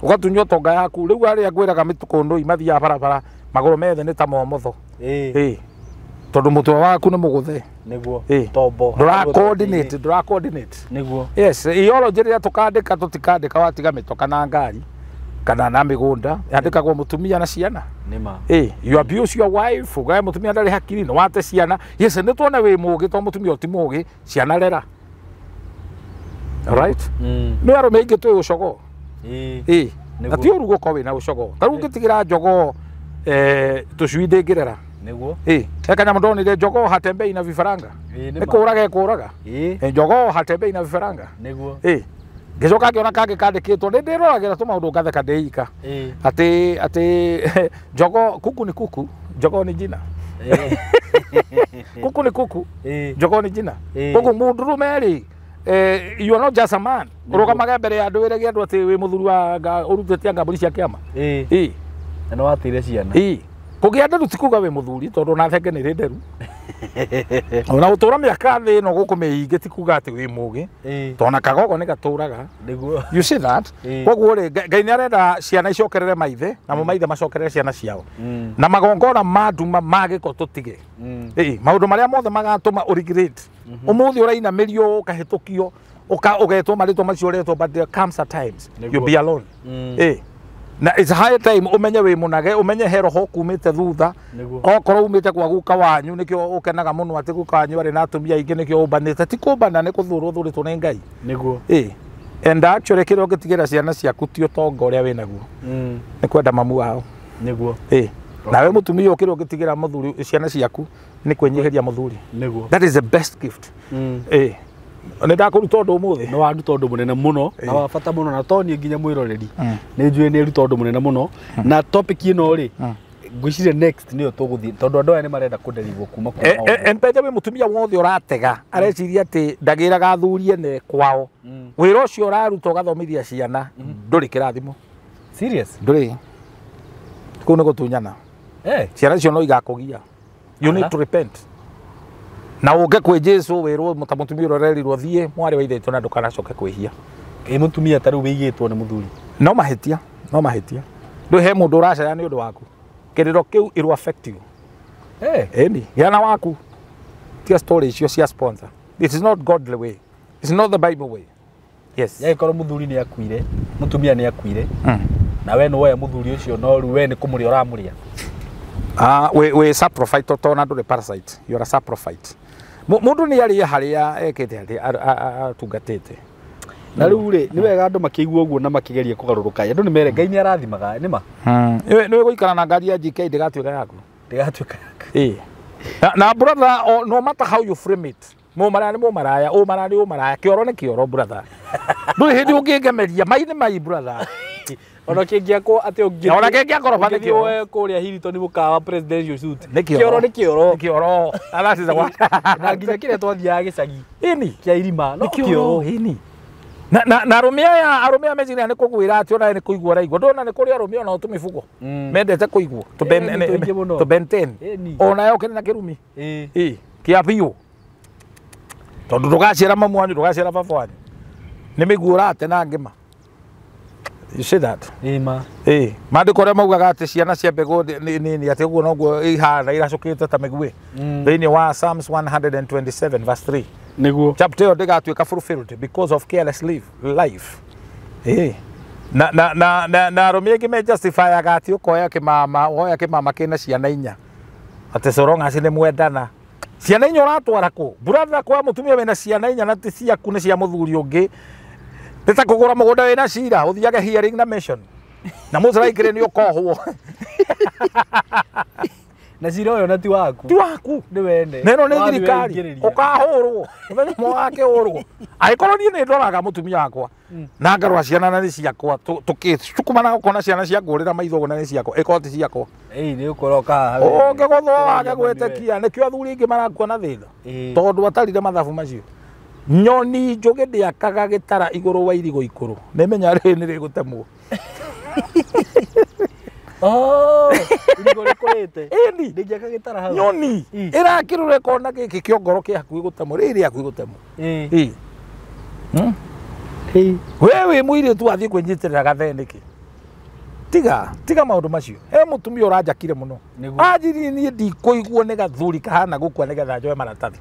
Ũgatunywo tonga yaku rĩu arĩa ngwĩraga mĩtũkũndũi mathiaga barabara magũrũ methe nĩ ta momotho. Ĩĩ tondũ mũtwe waku nĩ mũgũthe. Nĩguo. Tombo. Ndũra coordinate, ndũra coordinate. Nĩguo. Yes, ideology rĩrĩa tũkandĩka tũtikandĩka watiga mĩtoka na ngari kana na mĩgũnda yandĩkagwo mũtumia na ciana. Nĩma. Ĩĩ you abuse your wife ugae mũtumia ndarĩ hakiri nĩ wate ciana. Yes, nĩ tuone wĩ mũgĩ to mũtumia ti mũgĩ ciana rera. Right? Nĩ arũme aingĩ twĩ ũcogoo. Ĩĩ. Na ti ũru gũkorwo wĩna ũcogoo. Ta rĩu ũngĩtigĩra njogoo tũcui ndĩngĩrera. Nĩguo. Ĩĩ. He kanyamũ ndonire njogoo hatembei na vifaranga. Ĩĩ Nĩ kũraga ĩkũraga. Ĩĩ. Njogoo hatembei na vifaranga. Nĩguo. Ĩĩ. Ngĩcoka ngĩona kangĩ kandĩkĩtwo nĩ ndĩroragĩra tũmaũndũ ngatheka ndĩika. Ĩĩ. Atĩ njogoo kuku ni kuku, njogoo ni jina. Kuku ni kuku, njogoo ni jina. Koguo mũndũrũme rĩ, you are not just a man. Ũrũgamage mbere ya andũ wĩrage andũ atĩ wĩ mũthuri wa ũrutĩte anga mbũri cia kĩama. Ĩĩ. Na nĩ wateire ciana. Ĩĩ. Kũgĩa nderu ti kuga wĩ mũthuri tondũ ona thenge nĩ ĩrĩ nderu. Ona gũtũra mĩaka thĩ ĩno gũkũ mĩingĩ ti kuga atĩ wĩ mũgĩ. Tondũ ona kagogo nĩ gatũraga. Nĩguo. You see that? Koguo rĩ, Ngai nĩ arenda ciana icokerere maithe namo maithe macokerere ciana ciao. Na magongona ma nduma ma gĩko tũtige. Ĩĩ, maũndũ marĩa mothe magatũma ũregret. Ũmũthĩ ũrainamĩrio ũkahĩtũkio ũgetwo marĩtwa macio ũretwo, but there comes a times you'll be alone. Ĩĩ. Na it's high time umenye wĩ mũnage, umenye he roho kumĩte thutha. Okorwo umĩte kwa guka wanyu nĩkĩo ũkenaga mũno atĩ guka wanyu arĩ na atumia aingĩ nĩkĩo ũmbanĩte. Ti kũmbana, nĩ kũthũrwo ũthũrĩtwo nĩ Ngai. Nĩguo. Ĩĩ. And actually kĩrĩa ũngĩtigĩra ciana ciaku ti ũtonga ũrĩa wĩnaguo. Nĩ kwenda mamu wao. Nĩguo. Ĩĩ. Nawe mũtumia ũkĩrĩa ũngĩtigĩra mũthuri ciana ciaku nĩ kwĩnyihĩria mũthuri. Nĩguo. That is the best gift. Ĩĩ. Nĩ ndakũruta ũndũ ũmũthĩ. Nĩ waruta ũndũ mũnene mũno na wa bata mũno, na to niĩ nginya mwĩroreri nĩ njũĩ nĩ ruta ũndũ mũnene mũno. Na topic ĩno rĩ, ngwĩciria next nĩyo tũgũthiĩ tondũ andũ aya nĩ marenda kũnderivwo kuma kwa maũndũ. And by the way, mũtumia wothe ũratega areciria atĩ ndagĩraga athuri ene kwao. Wĩra ũcio ũraruta ũgathomithia ciana ndũrĩ kĩrathimo. Serious? Ndũrĩ. Kũu nĩ gũtunyana. Ciana icio no igakũgia. You need to repent. Na ũke kwĩ Jesu wĩrwo ta mũtumia ũrĩa ũrerirwo thiĩ mwarĩ wa ithe witũ na ndũkanacoke kwĩhia. Ĩ mũtumia ta rĩu wĩigĩtwo nĩ mũthuri. No mahĩtia, no mahĩtia. Ndũĩ he mũndũ ũracaya nĩ ũndũ waku. Kĩrĩro kĩu it will affect you. Ĩni, gĩa na waku. Tiga story icio cia sponsor. This is not godly way. It's not the Bible way. Yes. Yagĩkorwo mũthuri nĩ akuire, mũtumia nĩ akuire, na we nĩ woya mũthuri ũcio no rĩu we nĩ kũmũrĩa ũramũrĩa. We saprophyte tondũ ndũrĩ parasite. You are a saprophyte. Mũndũ nĩ arĩe harĩa ekĩte atĩ atungatĩte. Na rĩu rĩ, nĩ wega andũ makĩigua ũguo na makĩgeria kũgarũrũka. Andũ nĩ mere Ngai nĩ arathimaga, nĩ ma? Nĩ gũikara na ngari ya GK ndĩgatuĩka yaku. Ndĩgatuĩka yaku. Ĩĩ. Na brother, no matter how you frame it, mũmaraya nĩ mũmaraya, ũmaraya nĩ ũmaraya, kĩoro nĩ kĩoro brother. Ndũrĩ hĩndĩ ũngĩngemeria, mai nĩ mai brother. Ona kĩngĩakwo atĩ ũngĩ. Ona kĩngĩakorwo nĩ kĩoro. Ũngĩthiĩ kũrĩa Hilton mũkawa presidential suite. Nĩ kĩoro. Kĩoro nĩ kĩoro. Nĩ kĩoro. That is the one. Na nginya kĩrĩa twathiaga gĩcagi. Ĩni. Kĩa irima. No Nĩ kĩoro. Ĩni. Na arũme aya, arũme aya meciria nĩ kũgwĩra atĩ ona nĩ kũigua ũraigua. Ndũrona nĩ kũrĩ arũme ona tũmĩbugo. Mendete kũigua. Tũ Ben 10. Ona yo kĩrĩ na kĩrumi. Ĩĩ. Kĩa biũ. Tondũ ndũgaciara mamu wanyu, ndũgaciara baba wanyu. Nĩ mĩguo ũrate na ngĩma. You see that? Ĩma. Ĩĩ. Maandĩko ũrĩa maugaga atĩ ciana cia mbegũ nini atĩ ũguo noguo ihana iracũkĩte ta mĩguĩ. Thĩinĩ wa Psalms 127 verse 3. Nĩguo. Chapter ĩyo ndĩgatuĩka fulfilled because of careless life. Ĩĩ. Na arũme aingĩ me justifyaga atĩ ũkoya kĩmama, woya kĩmama kĩna ciana inya. Atĩ so long as nĩ mwendana. Ciana inya ũratwara kũ? Brother, kwa mũtumia wĩna ciana inya na ti ciaku nĩ cia mũthuri ũngĩ. Nĩ ta kũgũra mũgũnda wĩna cira, ũthiage hearing na mission. Na most likely nĩ ũkohwo. Na cira ũyũ na ti waku. Ti waku. Nĩ wene. Na ĩno nĩ thirikari. Ũkahũrwo. Mũthenya ũmwe wakĩhũrwo. Angĩkorwo niĩ nĩ ndoraga mũtumia wakwa na ngarora ciana na nĩ ciakwa, tũkĩcukumana ũkona ciana ciangũrĩra maitho ũguo na nĩ ciakwa, ĩkorwo ti ciakwa. Ĩĩ, nĩ ũkũroka haha. Ũngĩgũthwo wage gwĩtĩkia, nĩkĩo athuri aingĩ marakua na thĩna. Tondũ atarire mathabu macio. Nyoni njũgĩ ndĩakaga gĩtara igũrũ wa irigũ ikũrũ. Nĩmenya rĩrĩ nĩ rĩgũtemwo. Oh, irigũ rĩkũrĩte. Ĩni. Ndĩngĩaka gĩtara hau. Nyoni ĩrakĩrũra ĩkona gĩkĩ kĩongoro kĩ hakuhĩ gũtemwo, rĩrĩ rĩ hakuhĩ gũtemwo. Ĩĩ. We wĩ mũirĩtu wathiĩ kwĩnyitĩrĩra gathee nĩkĩ? Tiga maũndũ macio. He mũtumia ũranjakire mũno. Anjirie niĩ ndikũiguo nĩ gathuri kahana gũkua nĩgetha njoe maratathi.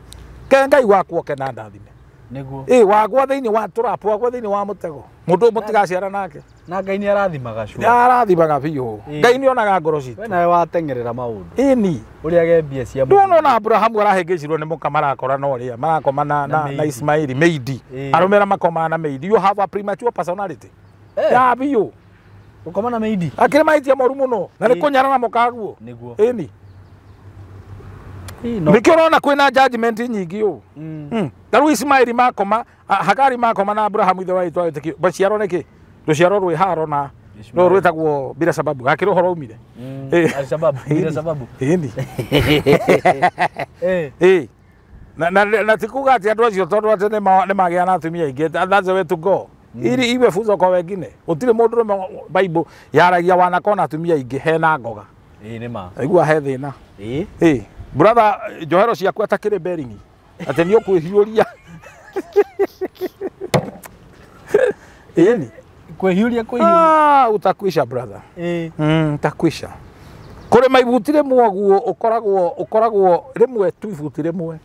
Ke Ngai wakwa oke na ndathime. Nĩguo. Wagwa thĩinĩ wa trap, wagwa thĩinĩ wa mũtego, mũndũ mũtigaciara nake. Na Ngai nĩ arathimaga sure. Arathimaga biũ. Ngai nĩ onaga ngoro citũ. We nawe wateng'erera maũndũ. Ĩni. Ũrĩage mbia cia Ndũona ona Abrahamu arahĩngĩcirwo nĩ mũka marakora na ũrĩa marakoma na Ismaili meidi. Arũme arĩa makomaga na meidi. You have a premature personality. Ya biũ. Gũkoma na meidi. Akĩrĩ mahĩtia moru mũno na nĩ kũnyarana mũkaguo. Nĩguo. Ĩni. Nĩkĩo ũrona kwĩna judgment nyingĩ ũũ. Ta rĩu Ismaili makoma, Hagari makoma na Abrahamu ithe wa itwa wĩtĩkio. Maciaro nĩkĩ? Rũciaro rwĩ haro na no rwĩtagwo bila sababu. Gakĩrĩ ũhoro umire. Al-Shabaab bila sababu. Ĩni. Na ti kuga atĩ andũ acio tondũ atĩ nĩ magĩa na atumia aingĩ. That's the way to go. Ili iwe funzo kwa wengine. Gũtirĩ mũndũrũme Bible yaragia wanakona atumia aingĩ hena ngoga. Nĩ ma. Aigua he thĩna. Brother, njohero ciaku atakĩrĩ beringi. Atĩ nĩ ũkwĩhiũria. Ĩni. Kwĩhiũria kwĩhiũria. Utakwisha brother. Utakwisha. Kũrĩma ibuti rĩmwe ũguo ũkoragwo rĩmwe tu ibuti rĩmwe.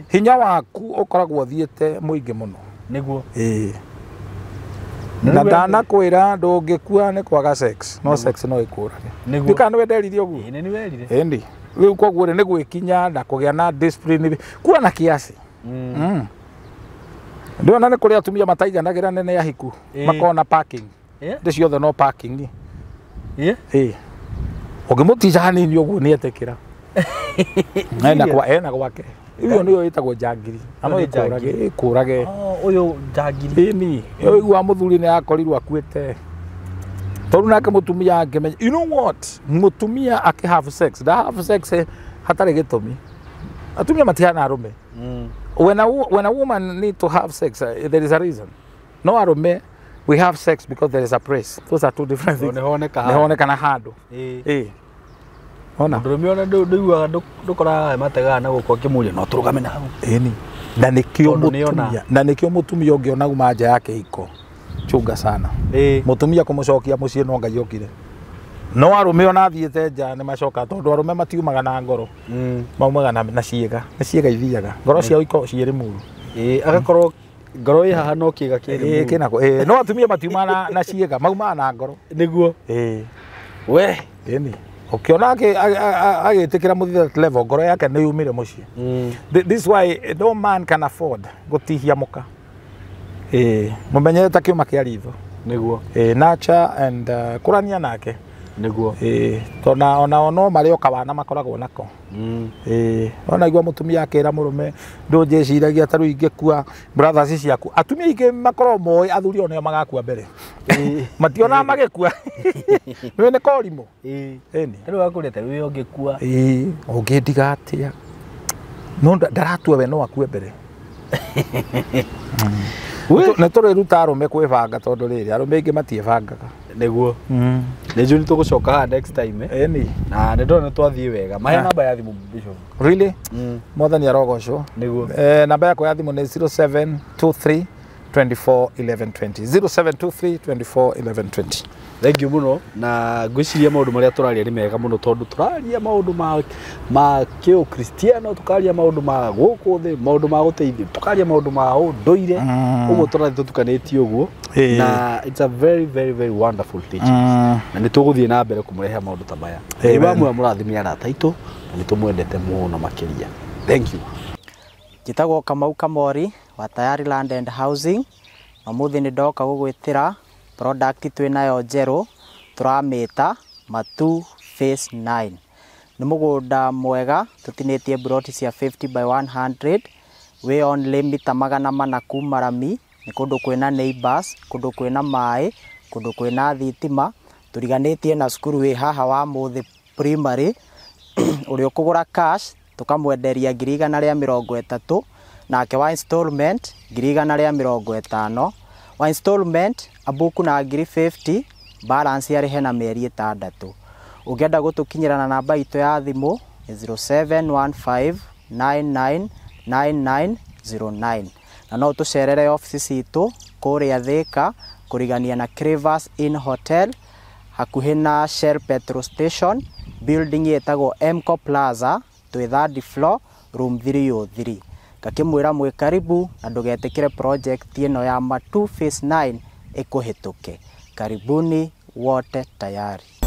Hinya waku ũkoragwo ũthiĩte mũingĩ mũno. Nĩguo. Na ndanakwĩra ndũngĩkua nĩ kwaga sex. No sex no ĩkũrage. Nĩguo. Ndikana nĩwenderirie ũguo. Nĩ nĩwerire. Ĩni. Rĩu koguo rĩ nĩ gwĩkinya na kũgĩa na discipline kuwa na kiasi. Ndĩrona nĩ kũrĩ atumia mataiganagĩra nene ahiku makona parking. Ndĩ ciothe no parking. Ũngĩmũtica hanini ũguo nĩ etĩkĩra. Ena gwake. Ĩyo nĩyo ĩtagwo njangiri. Na no ĩkũrage. Ũyũ njangiri. Ĩni. Ũigua mũthuri nĩ akorirwo akuĩte. Tondũ nake mũtumia angĩmenya. You know what? Mũtumia akĩ have sex. Da have sex hatarĩ gĩtũmi. Atumia matihana arũme. When a woman need to have sex, there is a reason. No arũme, we have sex because there is a place. Those are two different things. Nĩhoneka handũ. Ona. Mũndũrũme ona ndũiguaga ndũkoraga mategaga na gũkũ akĩmũria no tũrũgame na hau. Ĩni. Na nĩkĩo mũtumia, na nĩkĩo mũtumia ũngĩona uma nja ya kĩhiko. Chunga sana. Mũtumia kũmũcokia mũciĩ no Ngai okire. No arũme ona athiĩte nja nĩ macoka tondũ arũme matiumaga na ngoro. Maumaga na ciĩga. Nĩ ciĩga ithiaga. Ngoro ciao ikoragwo ciĩ mũru. Agakorwo ngoro ĩ haha no kĩĩga kĩrĩ mũru. No atumia matiumaga na ciĩga, maumaga na ngoro. Nĩguo. We. Ĩni. Ũkĩona agĩtĩkĩra mũthii that level, ngoro yake nĩ yumire mũciĩ. This why no man can afford gũtihia mũka. Mũmenyere ta kĩũma kĩa ritho. Nĩguo. Nature and kũrania nake. Nĩguo. Tondũ ona no marĩ o kawana makoragwo nako. Ona igua mũtumia akĩra mũrũme ndũnjĩciragia ta rĩu ingĩkua brothers ciaku. Atumia aingĩ makoragwo moĩ athuri o nĩo magakua mbere. Mationaga magĩkua. Nĩwe nĩ korimũ. Ĩni. Rĩu akũrĩa ta rĩu ũngĩkua. Ũngĩndiga atĩa? No ndaratua we no akue mbere. Nĩ tũrĩruta arũme kwĩbanga tondũ rĩrĩ arũme aingĩ matiĩbangaga. Nĩguo. Nĩ njũĩ nĩ tũgũcoka haha next time. Ĩni. Na nĩ ndona nĩ twathiĩ wega. Mahe namba ya thimũ Bishop. Really? Mwathani arogocwo. Nĩguo. Namba yakwa ya thimũ nĩ 0723 24 11 20. 0723 24 11 20. Thank you mũno na ngwĩciria maũndũ marĩa tũraria nĩ mega mũno tondũ tũraria maũndũ ma kĩũkristiano, tũkaria maũndũ ma gũkũ thĩ, maũndũ ma gũteithia, tũkaria maũndũ ma ũndũire, ũguo tũrathiĩ tũtukanĩtie ũguo. Na it's a very very very wonderful teaching. Na nĩ tũgũthiĩ na mbere kũmũrehe maũndũ ta maya. Nĩ mamwe mũrathimia arata aitũ na nĩ tũmwendete mũno makĩria. Thank you. Njĩtagwo Kamau Kamori wa Tayari Land and Housing. Na ũmũthĩ nĩ ndoka gũgwĩtĩra product twĩnayo njerũ tũramĩta Matu Phase 9. Nĩ mũgũnda mwega tũtinĩtie ploti cia 50 by 100 wĩ only mita 400 kuma rami. Nĩ kũndũ kwĩna neighbors, kũndũ kwĩna maĩ, kũndũ kwĩna thitima. Tũriganĩtie na cukuru wĩ haha wa Mũthĩ Primary. Ũrĩa ũkũgũra cash tũkamwenderia 130,000, nake wa installment 150,000. Wa installment abuku na 50,000, balance arĩhe na mĩeri 6. Ũngĩenda gũtũkinyĩra na namba itũ ya thimũ 0715999909, na no ũtũcerere ofici citũ kũrĩa Thika kũrigania na Crevas Inn Hotel hakuhĩ na Shell Petrol Station, building ĩtagwo Mco Plaza, twĩ third floor, room 303. Ngakĩmwĩra mwĩ karibu na ndũgetĩkĩre project ĩno ya Matu Phase 9 ĩkũhĩtũke. Karibuni wote tayari.